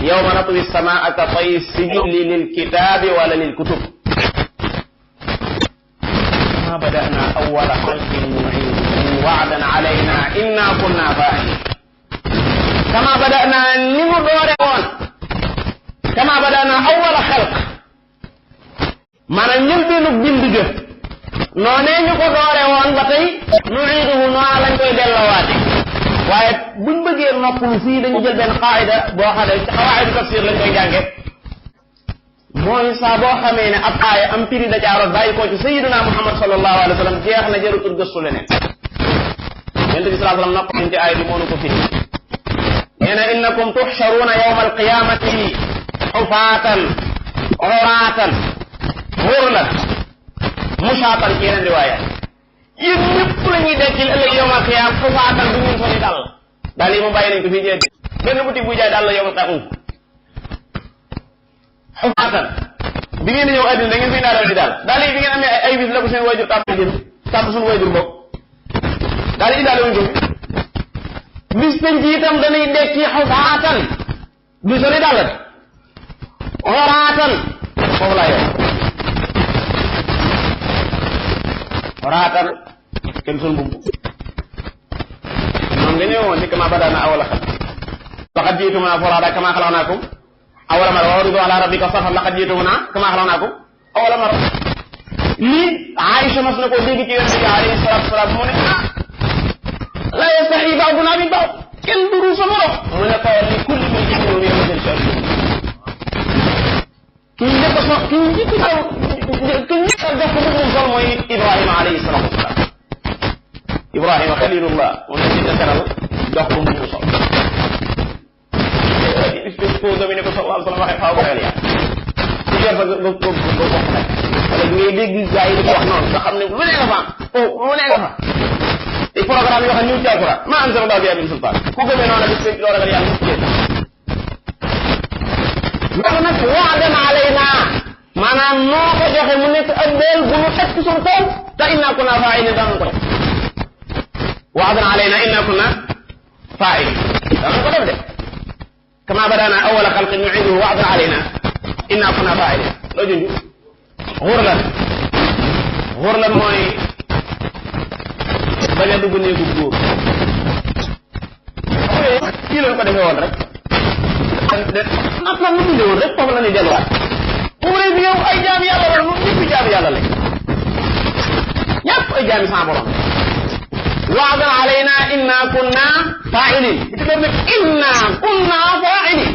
yawma natwi samaa ka tayyi sijili lil kitaabi wala lil kutub kama bada'na awwala xalqin nu'iiduhu wa'dan alayna inna kunna faa'ilin kama bada'na ni mu doore woon kama bada'na awwala xalq maanaam ñun benn bind ga noonee ñu ko doore woon ba tey nu'iiduhu noonu lañ koy delloowaate waaye buñ bëggee noppalu fii dañu jël benn qaayida boo xam ne ci xawaayidu tafsir lañ koy jànge mooy saa boo xamee ne ab aaya am piri da caaroot bàyyi koo ci sayyiduna Muhammad sallallahu alayhi wa sallam jeex na jarutul gëstu leneen yonent bi sallallahu alayhi wa sallam nopp ci aaya bi moo nu ko firi nee na innakum tuhsharuna yawma alqiyamati xufaatan uraatan hurlan mushaatan ci yeneen riwaaya yéen ñëpp la ñuy dekkil ëllëg yawmal qiyaam xufaatan du ñun soli daal yi mu bàyyi nañ ko fii jee benn boutique bu jaay daal la yawmal qiyaam xufaatan bi ngeen di ñëw àddina da ngeen fi naareel di daal yi bi ngeen amee ay bis la ko seen wayjur tàmm jënd tàmm suñu wayjur bokk daal yi indaale wuñ ko bis penc ci itam dañuy dekki xufaatan du soli daal la xoraatan foofu laa yow xoraatan kenn sol mbubb noonu nga ñëwoon ni kama badana awala xalq laqad jiitumuna furaada kama xalaqnaakum awala mara wa uridu ala rabbika safan laqad jiitumuna kama xalaqnaakum awala mara lii Aïcha mas na ko dégg ci yonent bi alayhi salaatu wasalaam mu ne la yastahi ba'duna min ba'd kenn du rus sa morom mu ne ko li kulli min jahannam yawma shar ki njëkk a so ki njëkk a def ko mu sol mooy Ibrahima alayhi salaatu wasalaam Ibrahima xalilullah mu ne ci teral jox ko mu sol ko domine ko sallallahu alayhi wa sallam waxee faaw xel yaa ci yor fa go bokk nag wala ngay dégg gaa yi di ko wax noonu nga xam ne lu ne nga fa lu ne nga fa te programme yoo xam ñëw ci alquran ma anzala Allahu bihaa min sultaan ku gëmee noonu bis loo ragal yàlla mu ci loolu nag waadan alayna maanaam noo ko joxe mu nekk ak beel bu ñu teg ci suñu kaw te inna kunna faa'iliin danañ ko def waadan alayna inna kunna faa'iliin danañ ko def de kama badana awwala xalqin nu'iiduhu waadan alayna inna kunna faa'iliin loo junj xurlan mooy bañ a dugg néegu góor kii lañ ko defee woon rek nat la nu bindee woon rek foofu la ñuy delluwaat wuré bi yow ay jaami yàlla la ñun ñëpp jaami yàlla lañ ñëpp ay jaami sa borom waadan alayna inna kunna fa'ilin bi ci nag inna kunna fa'ilin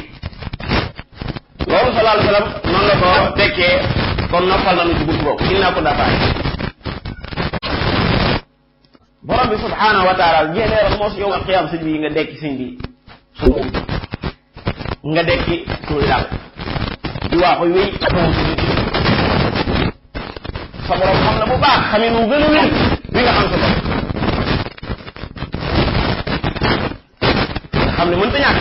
loolu sallallahu alayhi wa sallam noonu la ko tekkee kon noppal nañu ci buntu boobu inna kunna fa'ilin borom bi subhanahu wa taala jéeneeral moos yow al qiyaam sëñ bi nga dekki sëñ bi nga dekki suy daal di waaxu wéy sa borom xam na bu baax xamee nu gën a wér bi nga xam sa bopp xam ne mënta ñàkk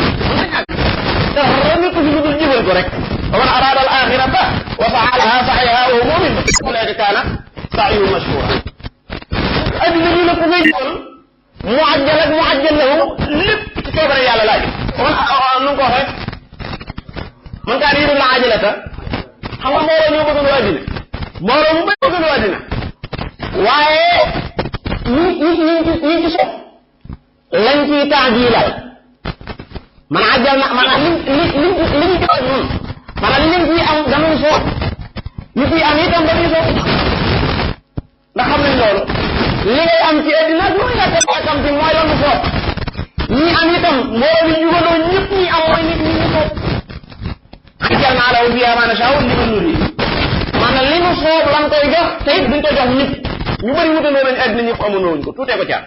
dara nit ko si lu dul jëfal ko rek wa man arada al axirata wa saalaha saxyaha wa huwa mumin ulaika kaana sa'yuhu mashkura addina bi la ko ngay jëfal mu ajjal ak mu ajjal lahu lépp ci coobare yàlla laaj man nu ko waxee man kaa yuriidu al-aajilata xam nga mbooloo ñoo bëgg lu àddina mbooloo mu bëgg lu àddina waaye ñi ci sopp lañ ciy taajilal man ajjal na maanaam li ñu joxe ñun maanaam li leen ciy am danañ sopp ñu ciy am itam dañuy sopp ndax xam nañ loolu li ngay am ci àddina du nga am ci mooy loolu sopp ñi am itam mbooloo mi jugandoo ñëpp ñi am mooy nit ñi ñu sopp ajjalnaa lahum fiihaa maa nashaa'u liman nuriid maanaam li nu soob lan koy jox te it duñ ko jox nit ñu bëri wutandoo nañu àddina ñëpp amandoo wuñ ko tuutee ko caar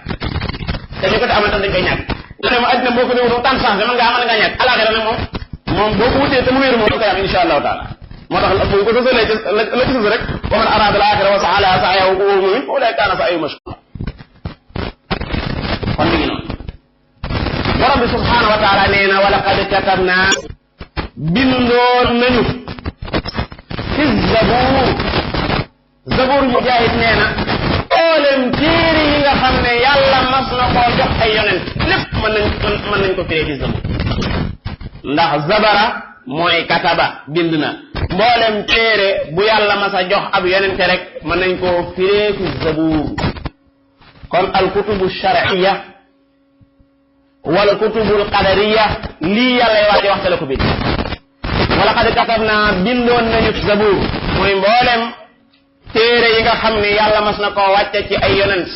te ñu ko te amal tam dañ koy ñàkk nga ne ma àddina boo ko déwénoo tant chance man ngaa ñàkk alaxira nag moom boo ko wutee te mu wéeru moom da koy am insha allahu taala moo tax bu ko sësalee la ci sës rek wa man arada al axira wa sa'a laha sa'yahu wa huwa mu'min fa ulaa'ika kaana sa'yuhum mashkuura. kon mi ngi noonu borom bi subhaanahu wa taala nee na wa laqad katabnaa bindoon nañu fi zabuur Mujaahid nee na mboolem téere yi nga xam ne yàlla mas na koo jox ay yonent lépp mën nañ ko firee ci zabuur ndax zabara mooy kataba bind na mboolem téere bu yàlla mas a jox ab yonente rek mën nañ koo firee ci zabuur. kon al kutubu shar'iyya wala kutubul qadariya lii yàlla waaji waxte la ko bind. wala qad katabnaa bindoon nañu zabuur mooy mboolem téere yi nga xam ne yàlla mas na koo wàcce ci ay yonent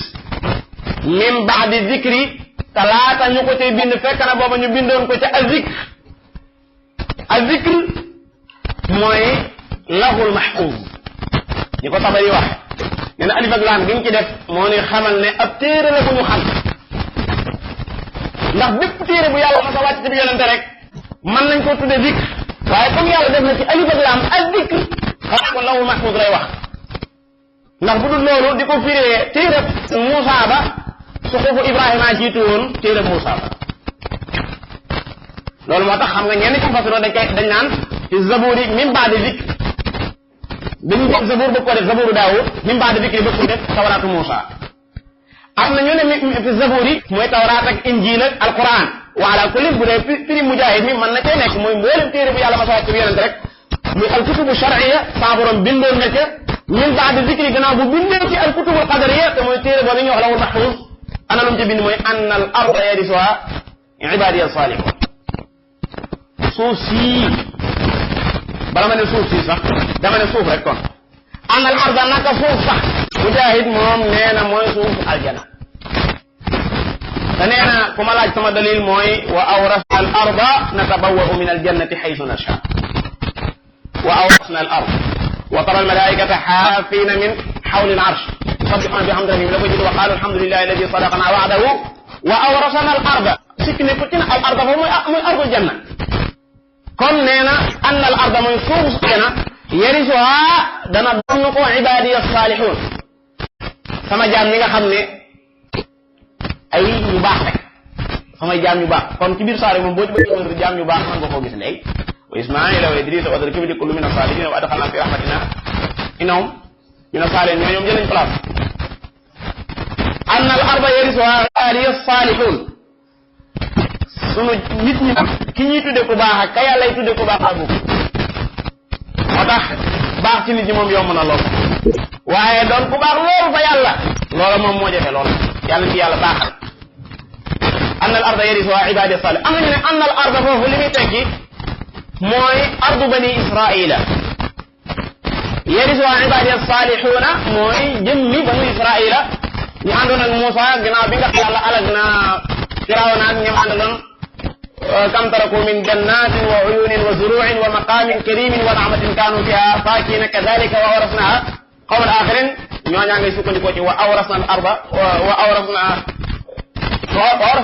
min ba'di zikri talaata ñu ko cay bind fekk na booba ñu bindoon ko ca azikr mooy lahul mahfuz ñi ko Tabari wax nee na alif ak laam gi ñu ci def moo ni xamal ne ab téere la bu ñu xam ndax bépp téere bu yàlla mas a wàcc ci bi yonente rek mën nañ ko tudde zikr waaye comme yàlla def na ci alif ak laam azikr xam ko lahul mahfuz lay wax ndax bu dul loolu di ko firee téere Muusaa ba suxufu Ibrahima jiitu woon téere Muusaa ba loolu moo tax xam nga ñenn ci fasiro dañ naan ci zaburi min ba'di zikr dañu jël zabuur bëgg ko def zaburu Daawud min ba'di zikr bëgg ko def tawraatu Muusaa am na ñu ne fi zaburi mooy tawraat ak injiil ak alquran wa ala kulli bu dee firi Mujaahid mi mën na cee nekk mooy mboolem téere bu yàlla ma sa wàcc bi yonent rek muy al kutubu shar'iyya sa borom bindoon na ca min ba'di zikri gannaaw bu bindee ci al kutubul qadariyya te mooy téere boobu ñu wax lawul mahfuz ana lu mu ci bind mooy anna al arda yarisuha ibadiya salihun suuf sii bala ma ne suuf sii sax dama ne suuf rek kon anna al arda naka suuf sax Mujaahid moom nee na mooy suuf aljana te nee na ku ma laaj sama dalil mooy wa awrasna al arda natabawwa'u min al jannati haythu nasha wa awrasna al ard wa tara al malaikata xaafina min xawli al arsh yusabbihuna bihamdi rabbihim la ko jël wa qaalu alhamdulillahi alladi sadaqana wa'dahu wa awrasna al arda sikk ne ku ci na al arda foofu muy ardul janna kon nee na anna al arda mooy suuf jana yarisuha dana donn ko ibadiya salihun sama jaam ñi nga xam ne ay ñu baax rek samay jaam ñu baax kon ci biir saare moom boo ci bëgg jaam ñu baax man nga koo gis léegi wa ismaila wa idrisa wa dhal-kifli kullu min as-salihin wa adkhalna fi rahmatina innahum min as-salihin ñoom jël nañ place anna al arda yarisuha ibadiya salihun sunu nit ñi ki ñuy tudde ku baax ak ka yàlla tudde ku baax ak moo tax baax ci nit ñi moom yomb na lool waaye doon ku baax loolu fa yàlla loola moom moo jafe lool yàlla ci yàlla baaxal anna al arda yarisuha ibadiya salih am nañu ne anna al arda foofu li muy tekki mooy ardu bani israila yarisuha ibadiya salihuna mooy jëmmi banu israila ñu àndoon ak Muusa ginnaaw bi nga yàlla alag na Firawna ak ñoom àndaloon kam taraku min jannatin wa uyunin wa zuru'in wa maqamin karimin wa na'matin kanu fiha faakina kadhalika wa awrasnaha qawman akharin ñooñaa ngay sukkandikoo ci wa awrasna al arda wa awrasna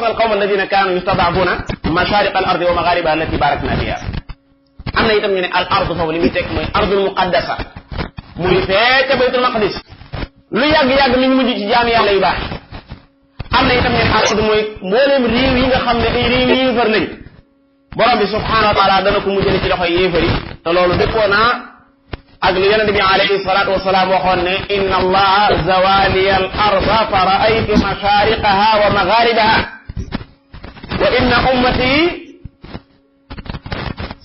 al qawma alladina kanu yustad'afuna mashariqa al ardi wa magharibaha allati barakna fiha am na itam ñu ne al ardu foofu li muy teg mooy ardul muqaddasa muy fee ca baytul maqdis lu yàgg-yàgg mi ngi mujj ci jaami yàlla yu baax am na itam ñu ne al ardu mooy mboolem réew yi nga xam ne ay réew yéefar lañ borom bi subhanahu wa taala dana ko mujjale ci loxoy yéefar yi te loolu dëppoo naa ak li yonente bi alayhi salatu wasalaam waxoon ne inna allaha zawaliya al arda fa ra'aytu mashariqaha wa magharibaha wa inna ummati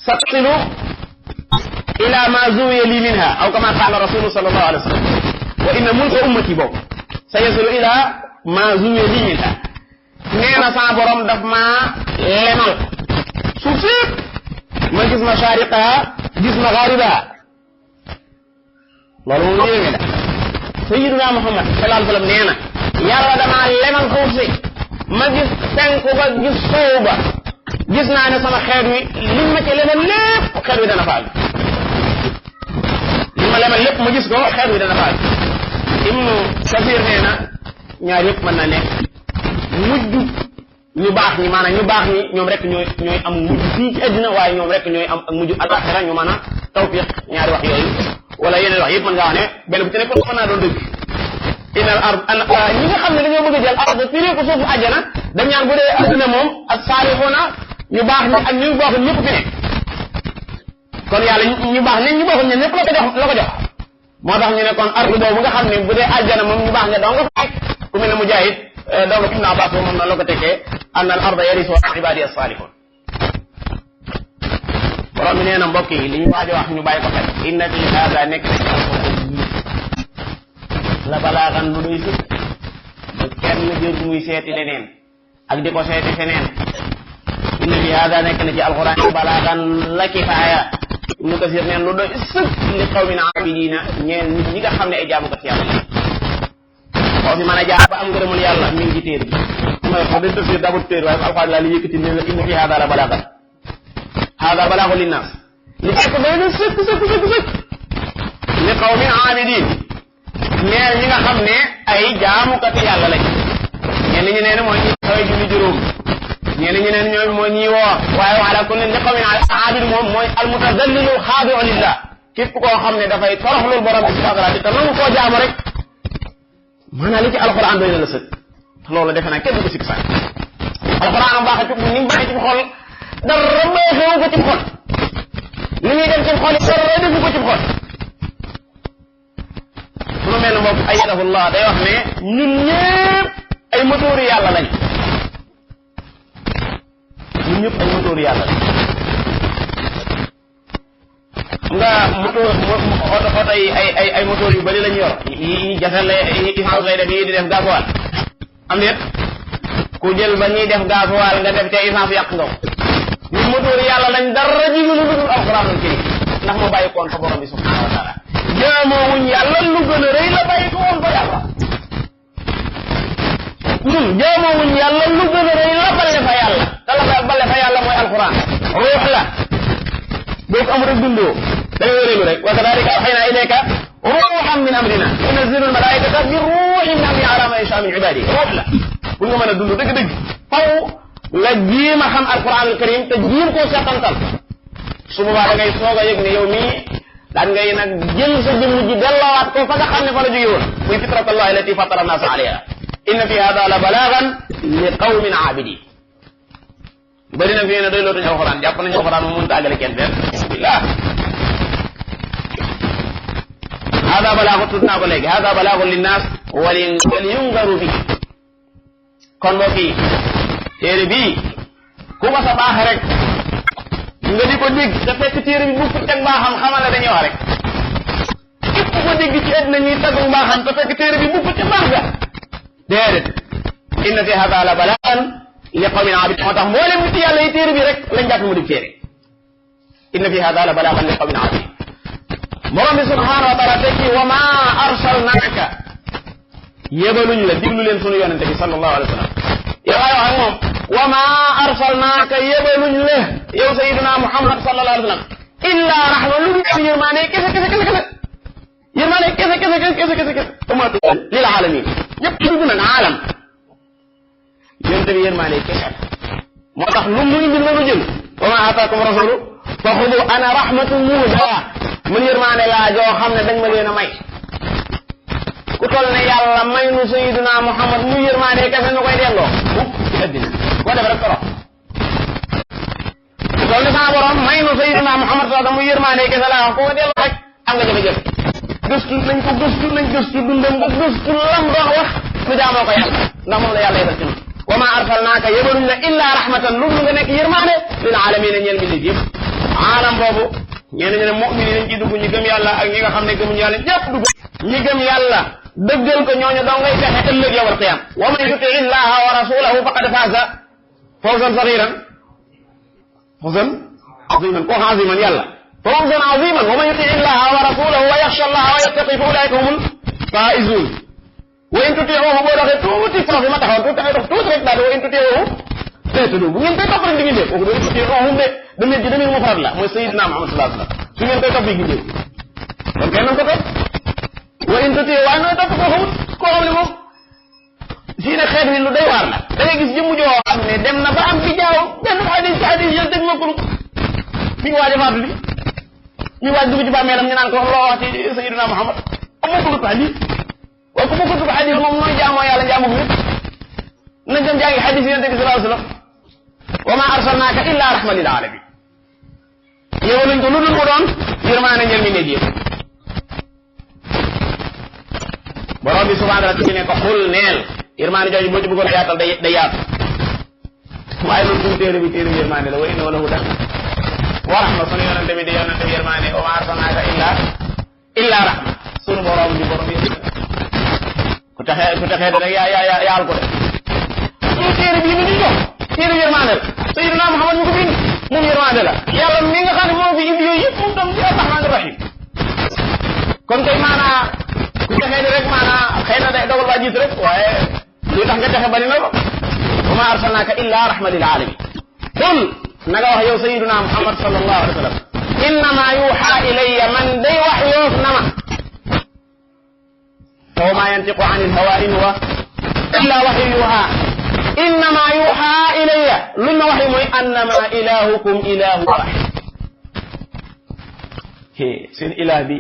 saqsilu ila ma zuwiya li minha aw kama qala rasulu sallallahu alayhi wa sallam wa inna mulka ummati boobu sayasilu ila ma zuwiya li minha nee na sa borom daf maa lemal suuf si ma gis mashariqaha gis magharibaha loolu moom yéeme la sayyiduna Muhammad sallallahu alayhi wa sallam nee na yàlla damaa lemal suuf si ma gis penku ba gis soow ba gis naa ne sama xeet wi liñ ma ci lemal lépp xeet wi dana faal liñ ma lemal lépp ma gis ko xeet wi dana faal Ibnu Kathir nee na ñaar yëpp mën na nekk mujj ñu baax ñi maanaam ñu baax ñi ñoom rek ñooy am mujj fii ci àddina waaye ñoom rek ñooy am ak mujj alaxira ñu mën a tawfiq ñaari wax yooyu wala yeneen wax yëpp mën ngaa wax ne benn bu ci nekk mën naa doon dëgg inal ard ñi nga xam ne dañoo bëgg a jël ard firee ko suufu àjjana dañ ñaan bu dee adduna moom ak saalixuuna ñu baax ñi ak ñu baaxul ñëpp fi nekk kon yàlla ñu baax ñi ñu baaxul ñëpp la ko jox moo tax ñu ne kon ard boobu nga xam ne bu dee àjjana moom ñu baax ña dong nga fa nekk ku mel ne Mujaahid dong Ibn Abbas moom noonu la ko tekkee anna al arda yarisuha ibadi as-salihun borom bi nee na mbokk yi li ñu waaj a wax ñu bàyyi ko xel inna fi hada nekk na ci la balaagan lu doy sëkk ba kenn jër muy seeti leneen ak di ko seeti feneen inna fi hada nekk na ci alquran balaagan la kifaaya Ibnu Kasir neen lu doy sëkk li qawmin abidina ñeen nit ñi nga xam ne ay jaamukat yàlla la koo fi mën a jaar ba am ngërëmul yàlla mi ngi ci téer bi mooy wax dañ tafsir dabut téer waaye alquran laa li yëkkati ne la inna fi hada la balaagan hada balaagu linnaas li fekk doy na sëkk li qawmin abidin ñeel ñi nga xam ne ay jaamukati yàlla lañ ñenn ñi nee na mooy ñi xawee julli juróom ñenn ñi nee ñooy mooy ñi woor waaye wax la kon ne li qawmin abid moom mooy almutazallilu xaadiu lillah képp koo xam ne dafay toroxlul borom bi subhanahu wa taala te nangu koo jaamu rek maanaam li ci alquran doy na la sëkk loolu defe naa kenn du ko sikk sax alquran am baax a ni mu baaxee ci xol dara baaxewu ko ci xol li ñuy dem ci xol yi dara defu ko ci xol lu mel ne moom ayyadahullah day wax ne ñun ñëpp ay motoori yàlla lañ ñun ñëpp ay motoori yàlla lañ nga motoor oto yi ay motoor yu bari lañ yor yi jafe la essence lay def yi di def gasoil am déet ku jël ba ñuy def gasoil nga def ca essence yàq nga ñun motoori yàlla lañ dara ji lu dul alxuraanul karim ndax moo bàyyi koon fa borom bi subhanahu wa taala jaamoowuñ yàlla lu gën a rëy la bàyyi ko woon fa yàlla ñun jaamoowuñ yàlla lu gën a rëy la bale fa yàlla te la bale fa yàlla mooy alquran ruux la boo ko am rek dundoo da ngay wéreelu rek wa kadalika awxayna ilayka ruuxan min amrina yunazzilu almalaikata bi ruuxin min amrina ala man yasha min ibadi ruux la pour nga mën a dund dëgg-dëgg faw nga jiim a xam alquran al karim te jiim koo seqantal su boobaa da ngay soog a yëg ne yow mii daan ngay nag jël sa jëmm ji delloowaat ko fa nga xam ne fa la jóge woon muy fitratallahi allati fatara nnaasa alayha inna fi hada la balaagan li qawmin aabidin bëri na fii ne doy lootuñu alxuraan jàpp nañu alxuraan mu mënta àggale kenn benn billah hada balaagu tudd naa ko léegi hada balaagu linnaas wal yungaru fi kon mbokk yi téere bii ku ma sa baax rek nga di ko dégg te fekk téere bi bu teg mbaaxam xamal la dañuy wax rek képp ko dégg ci àddina ñuy taggu mbaaxam te fekk téere bi bu ci mbaax ga déedéet inna fi hada la balaagan li qawmin abid moo tax mboolem nit yàlla yi téere bi rek lañ jàpp mu di téere inna fi hada la balaagan li qawmin abid borom bi subhanahu wa taala tekki wa ma arsalnaaka yebaluñ la diglu leen sunu yonente bi sallallahu alayhi wa sallam yow ay wax ak moom wa ma arsalnaaka yebaluñ la yow sayyidina Muhammad sallallahu alayhi wa sallam illa rahma lu dul yërmaane kese yërmaane kese umatu lil alamin ñëpp dugg nag alam yonente bi yërmaane kese moo tax lu mu indil loolu jël wa ma ataakum rasulu fa xudu ana rahmatun muhdaa man yërmaane laa joo xam ne dañ ma leen a may ku toll ne yàlla may nu sayyidina Muhammad mu yërmaane kese ñu koy delloo ci addina ko def rek torox ku toll ne sama borom may nu sayyidina Muhammad sallallahu mu yërmaane kese laa wax ko delloo rek am nga jafe-jafe gëstu dundam ba gëstu lam doon wax nu jaamoo ko yàlla ndax moom la yàlla yebal ci ñun wa ma arsalnaaka yebaluñ la illa rahmatan lu nga nekk yërmaane lil alamina ñeel mi yëpp alam boobu ñenn ñi ne mu'min yi dañ ci dugg ñi gëm yàlla ak ñi nga xam ne gëmuñu yàlla ñëpp dugg ñi gëm yàlla dëggal ko ñooñu doo ngay fexe ëllëg yawmal qiyaam wa man yuti illaha wa rasulahu faqad faaza fawzan sagiran fawzan aziman ko aziman yàlla fawzan aziman wa man yuti illaha wa rasulahu wa yaxsha allaha wa yattaqi fa ulaika humul faizun wa in tuti'uhu boo doxee tuuti foofu ma taxawoon tuuti dox tuuti rek daal wa in tuti'uhu teetadu bu ngeen koy topp rek di ngeen def kooku doon tuti'uhu de damir ji damir mufrad la mooy sayyidina Muhammad sallallahu alayhi wasallam su ngeen koy topp gi ngeen kon kenn ko topp wa in tuti waaye nooy topp koo xamut koo xam ne moom fii ne xeet wi lu day waar la da ngay gis jëmm joo xam ne dem na ba am bi jaaw benn xadis yël dëgg ma ko mi ngi waaj a faatu li ñu waaj dugg ci bàmmeelam ñu naan ko loo wax ci sayyidina Muhammad amoo ko ko hadis waaye ku bokkul ko hadis moom nooy jaamoo yàlla jaamu bi nañ dem jàngi hadis yonent bi sallallahu alayhi wasallam wa ma arsalnaaka illa rahmatan lil alamin yow lañ ko lu dul mu doon yërmaane ñeel mi nekk yëpp borom bi subhanahu wa ta'ala ne ko xul neel yërmaane jooju boo ci bëggoon yaatal day yaatu waaye loolu suñu téere bi yërmaane la wa innahu lahu hudan wa rahma sunu yonente bi di yonente bi yërmaane wa ma arsalnaaka illa rahma sunu borom di borom yëpp ku taxee rek yaal ko de suñu téere bi ñu jox téere yërmaane la sayyidina Muhammad ñu ko bind moom yërmaande la yàlla mi nga xam ne moo fi indi yooyu yëpp moom tam di ar-rahmaan ar-rahiim kon kay maanaa ku texee di rek maanaa xëy na day dogal waa jiit rek waaye li tax nga texe bari na ko wa maa arsalnaaka illaa rahmatan lil aalamiin qul na nga wax yow sayyiduna Muhammad sallallahu alayhi wa sallam innamaa yuuhaa ilayya man day wax yoof na ma wa maa yantiqu anil hawaa in huwa illaa wahyun yuuhaa innamaa yuuhaa ilayya luñ ma wax mooy annamaa ilaahukum ilaahu waahid seen ilaah bi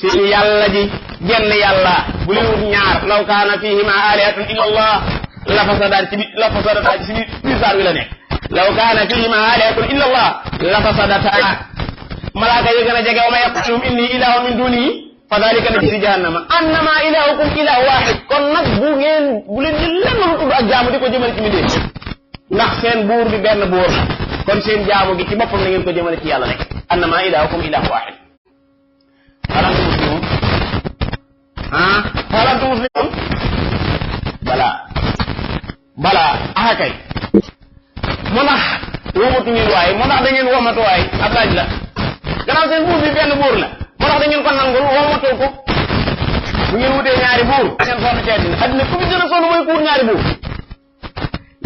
seen yàlla ji jenn yàlla bu leen wut ñaar law kaana fiihimaa aalihatun illa allah la fasadataa ci biir saar wi la nekk law kaana fiihimaa aalihatun illa allah la fasadataa malaaka yi gën a jege wa ma yaqulum inni ilaahun min dunihi fa dalika najzi jahannama annama ilahukum ilahu wahid kon nag bu leen di lenn lu tudd ak jaamu di ko jëmale ci mbindeef ndax seen buur bi benn buur la kon seen jaamu gi ci boppam na ngeen ko jëmale ci yàlla rek annama ilahukum ilahu wahid falantu muslimun falantu muslimun balaa kay mu ndax womatu ngeen waaye mu ndax da ngeen womatu waaye ab laaj la gannaaw seen buur bi benn buur la moo tax da ngeen ko nangul womatoo ko bu ngeen wutee ñaari buur ngeen sonn ci àddina ku fi gën a sonn mooy kuur ñaari buur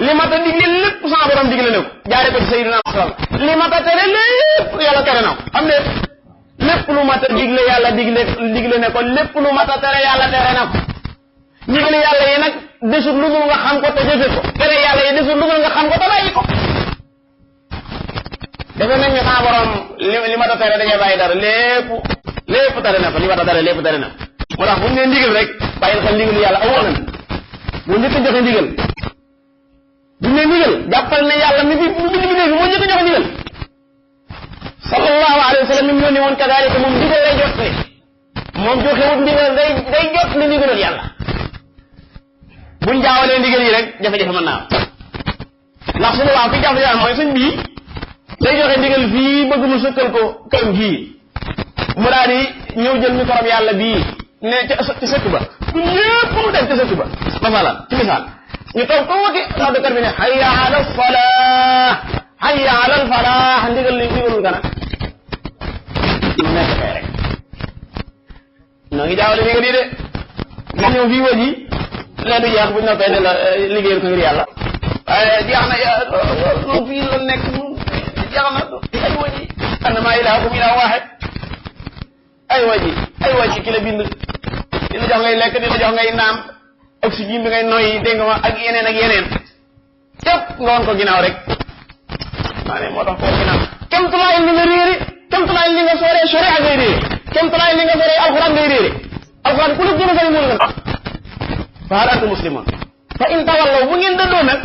li mat a digle lépp sama borom digle ne ko jaare ko ci sayyidina Muhammad li mat a tere lépp yàlla tere na ko am ne lépp lu mat a digle yàlla digle ne ko lépp lu mat a tere yàlla tere na ko digle yàlla yi nag desul lu dul nga xam ko te jëfe ko tere yàlla yi desul lu dul nga xam ko te bàyyi ko defe nañ ne sama borom li ma ta tere dañuy bàyyi dara lépp tere na ko li ma ta tere lépp tere na ko moo tax bu ñu nee ndigal rek bàyyil xel ndigal yàlla awoon na bu njëkk a joxe ndigal bu ñu nee ndigal jàppal ne yàlla mi bind bi moo njëkk a joxe ndigal sallallahu alayhi wa sallam mi mu yónni woon kadaalika moom ndigal lay jot ne moom joxewut ndigal day jot ne ndigalal yàlla buñ jaawalee ndigal yi rek jafe-jafe mën naa ndax suñu waaw fi jafe-jafe mooy suñ bii day joxe ndigal fii bëgg mu sëkkal ko këram gii mu daal di ñëw jël micro bi yàlla bii ne ci sëkk ba ñëpp mu dem ci sëkk ba masalan ci misaal ñu toog tuuti noddkat bi ne hayya ala falah hayya ala falah ndigalul gana mu nekk fee rek noo ngi jaawale ndigal yi de nga ñëw fii waji leen du jeex buñ noppee ne la liggéeyal ko ngir yàlla waaye jeex na loolu fii la nekk ay waji annama ilahukum ilahu wahid ay waji ki la bind di la jox ngay lekk di la jox ngay naan oxygène bi ngay noyyi dégg nga ma ak yeneen cëpp nga woon ko ginnaaw rek maa ne moo tax koo ginnaaw kemtulaay li nga réere kemtulaay li nga sooree sharia ngay réere kemtulaay li nga sooree alxuraan ngay réere alxuraan ku la gën a sori moo la gën fa hal antum muslimun fa in tawallaw bu ngeen dëddoo nag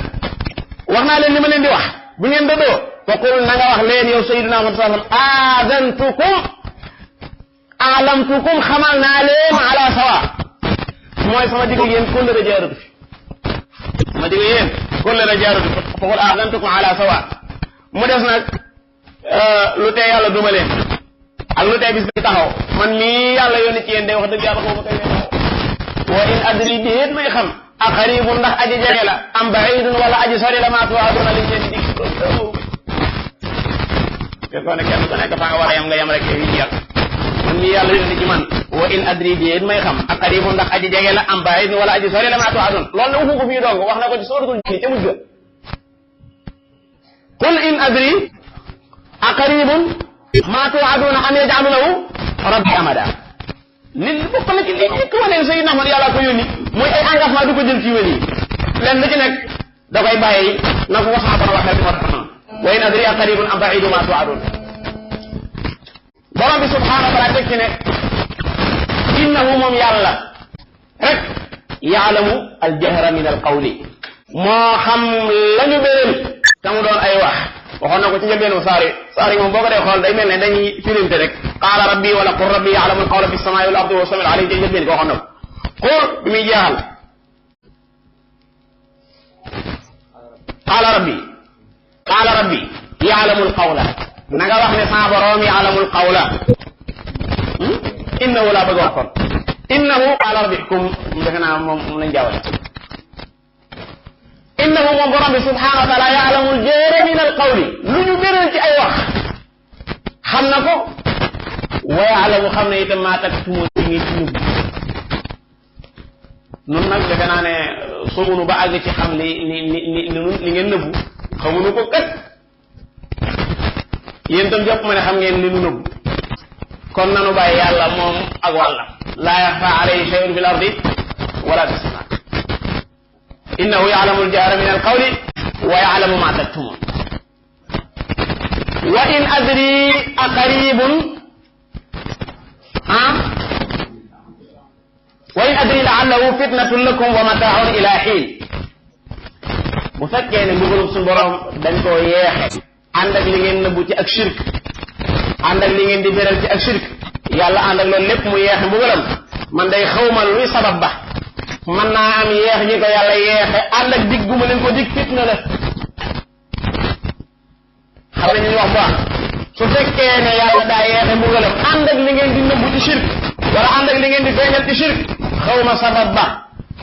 wax naa leen li ma leen di wax bu ngeen dëddoo faqul na nga wax leen yow sayyidina Muhammad sallallahu alayhi wasallam aadantukum aalamtukum xamal naa leen ala sawa mooy sama digg yéen kóllëre jaaratu fi sama digg yéen kóllëre jaaratu fi faqul aadantukum ala sawa mu des nag lu tee yàlla duma leen ak lu tee bis bi taxaw man mii yàlla yónni ci yéen day wax dëgg yàlla xaw ma kay taxaw wa in adri déet may xam a xaribun ndax aji jege la am baidun wala aji sori la maa tuwaaduna liñ leen di dig fekkoon ne kenn ku nekk fa nga war a yem nga yem rek yi jeex man mii yàlla yónni ci man wa in adri déet may xam a xaribun ndax aji jege la am baidun wala aji sori la maa tuwaaduna loolu ne waxu ko fii dong wax na ko ci suratul jinni ca mujj qul in adri a qaribun maa tuwaaduna am yaj'alu lahu rabbi amada nit bokk na ci li njëkk wane Sayyidina Muhammad yàlla ko yónni mooy ay engagement du ko jël ci wér yi lenn lu ci nekk da koy bàyyi na ko wax waxee bi wa in adri a qaribun am baidun maa tuwaadun borom bi subhanahu wa taala teg ci ne innahu moom yàlla rek yaalamu aljahra min alqawli moo xam lañu bérél te mu doon ay wax waxoon na ko ci njëlbeenu saari moom boo ko dee xool day mel ne dañuy firinte rek qaala rabbi wala qul rabbi yaalamu alqawla fi samaa'i wal ardi wa samiul alim ci njëlbeen ko waxoon na ko qul bi muy jeexal qaala rabbi yaalamu alqawla na nga wax ne sa borom yaalamu alqawla innahu laa bëgg wax kon innahu qaala rabbikum defe naa moom lañ jaawale innahu moom borom bi subhanahu wa taala yaalamu al-jahra min al-qawli lu ñu béral ci ay wax xam na ko wa yaalamu xam ne itam maa taktumun ci ngi ci nëbb nun nag defe naa ne sogunu ba àgg ci xam li ngeen nëbbu xamunu ko kat yéen tam jàpp ma ne xam ngeen li nu nëbbu kon nanu bàyyi yàlla moom ak wàllam laa yaxfa alayhi shay'un fil ardi wala fis samaa innahu ya'lamu al-jahra min al-qawli wa ya'lamu ma taktumun wa in adri aqaribun wa in adri la'allahu fitnatun lakum wa mata'un ila hin bu fekkee ne mbugalum suñu borom dañ koo yeexe ànd ak li ngeen nëbbu ci ak shirk ànd ak li ngeen di beral ci ak shirk yàlla ànd ak loolu lépp mu yeexe mbugalam man day xawma luy sabab ba man naa am yeex ñi ko yàlla yeexe ànd ak dig gu ma leen ko dig fitna la xam nañu ñu wax bu baax su fekkee ne yàlla daa yeexe mbugalam ànd ak li ngeen di nëbbu ci shirk wala ànd ak li ngeen di feeñal ci shirk xawma sabab ba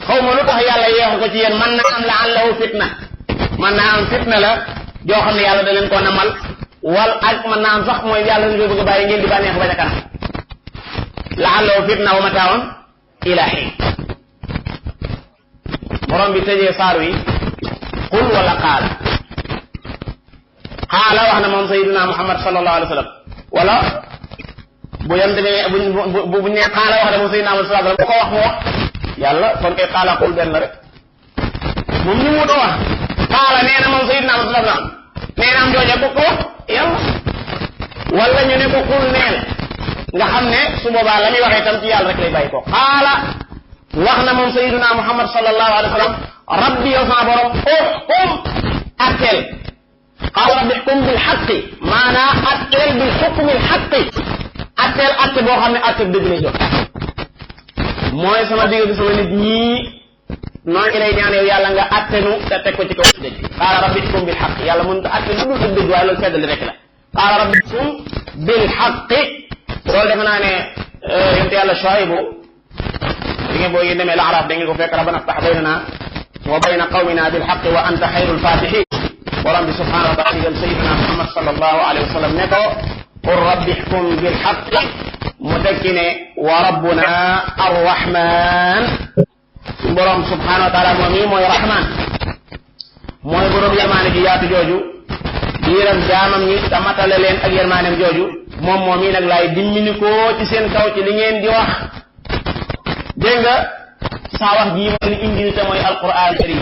xawma lu tax yàlla yeexu ko ci yéen man naa am la allahu fitna man naa am fitna la joo xam ne yàlla da leen koo namal wal ak man naa am sax mooy yàlla ñu koy bëgg a bàyyi ngeen di bànneex ba ca kanam la allahu fitna wa mataawan ila hin borom bi tëjee saar wi qul wala qaala wax na moom sayyidina Muhammad sallallahu alayhi wa sallam wala bu yem demee bu ne qaala wax na moom sayyidina Muhammad sallallahu alayhi wa sallam bu ko wax mu wax yàlla kon kay qaala qul benn rek moom ñu mu wax qaala nee na moom sayyidina Muhammad sallallahu alayhi wa sallam nee na am jooja ko ko wax yàlla wala ñu ne ko qul nee nga xam ne su boobaa la muy waxee tam ci yàlla rek lay bàyyi ko qaala wax na moom sayyidina Muhammad sallallahu alayhi wa sallam rabbi yow sama borom uxkum atteel qaala rabbi uxkum bil xaqi maanaa atteel bil xukmil xaqi atteel atte boo xam ne atte dëgg lay jox mooy sama digg sama nit ñii noo ngi lay ñaan yow yàlla nga attenu te teg ko ci kaw dëgg qaala rabbi uxkum bil xaqi yàlla mënut a atte lu dul ak dëgg waaye loolu seddali rek la qaala rabbi uxkum bil xaqi loolu defe naa ne yonent yàlla Shuaybu di ngeen boo ngeen demee Al-Araf da ngeen ko fekk rabbana aftax baynana wa bayna qawmina bil haqqi wa anta xayrul fatihin borom bi subhanahu wa taala digal sayyidina Muhammad sallallahu alayhi wa sallam ne ko qul rabbi ihkum bil haqqi mu tekki ne wa rabbuna arrahman borom subhanahu wa taala moom yi mooy rahman mooy borom yërmaane ji yaatu jooju yéram jaamam ñi te matale leen ak yërmaanem jooju moom yi nag laay dimbali ko ci seen kaw ci li ngeen di wax dégg nga saa wax jii ma leen indil te mooy alquran karim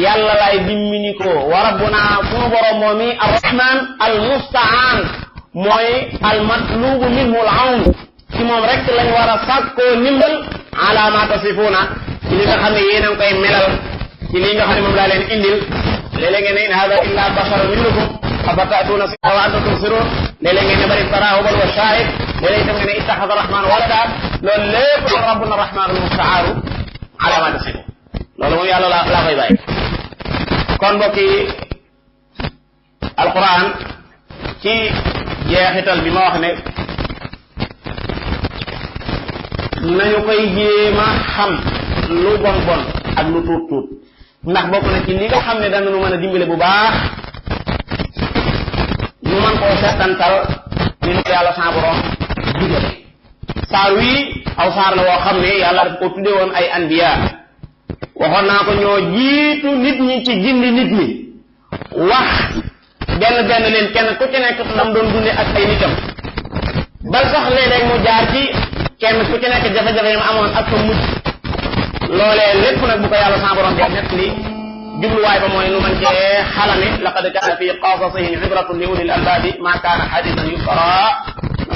yàlla laay dimbali ko wa rabbuna sunu borom moom yi arrahman almustaan mooy almatlubu minhu al-awn ci moom rek lañ war a sàkkoo ndimbal ala ma tasifuuna ci li nga xam ne yéen a ngi koy melal ci li nga xam ne moom laa leen indil léeg-léeg ngeen ne in hada illa basharun mislukum afata'tuuna sihra wa antum tubsiruun léeg-léeg ngeen ne bal iftaraahu bal huwa shaahid léeg-léeg itam ngeen ne ittaxada rahmaan walada loolu lépp rabbuna rahmaanul musta'aanu ala ma tasifuun loolu moom yàlla laa koy bàyyi kon mbokk yi alquran ci jeexital bi ma wax ne nañu koy jéema xam lu bon bon ak lu tuut tuut ndax bokk na ci li nga xam ne danañu mën a dimbale bu baax ñu mën koo settantal ni nu yàlla sa borom digale saar wii aw saar la woo xam ne yàlla daf ko tudde woon ay anbiya waxoon naa ko ñoo jiitu nit ñi ci gindi nit ñi wax benn leen kenn ku ci nekk lam doon dunde ak ay nitam bal sax léeg-léeg mu jaar ci kenn ku ci nekk jafe-jafe yi mu amoon ak fa mujj loolee lépp nag bu ko yàlla sa borom di nett li jubluwaay ba mooy nu man cee xalame laqad kaana fi qasasihim ibratun li ulil albaabi ma kaana hadiisan yuftara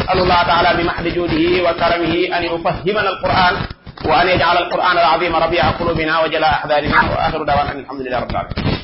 nasalullah taala bi mahdi juudihi wa karamihi an yufahhimana alquran wa an yaj'ala alquran alazima rabi'a qulubina wa jalaa ahdanina wa akhiru da'wana alhamdulillahi rabbil alamin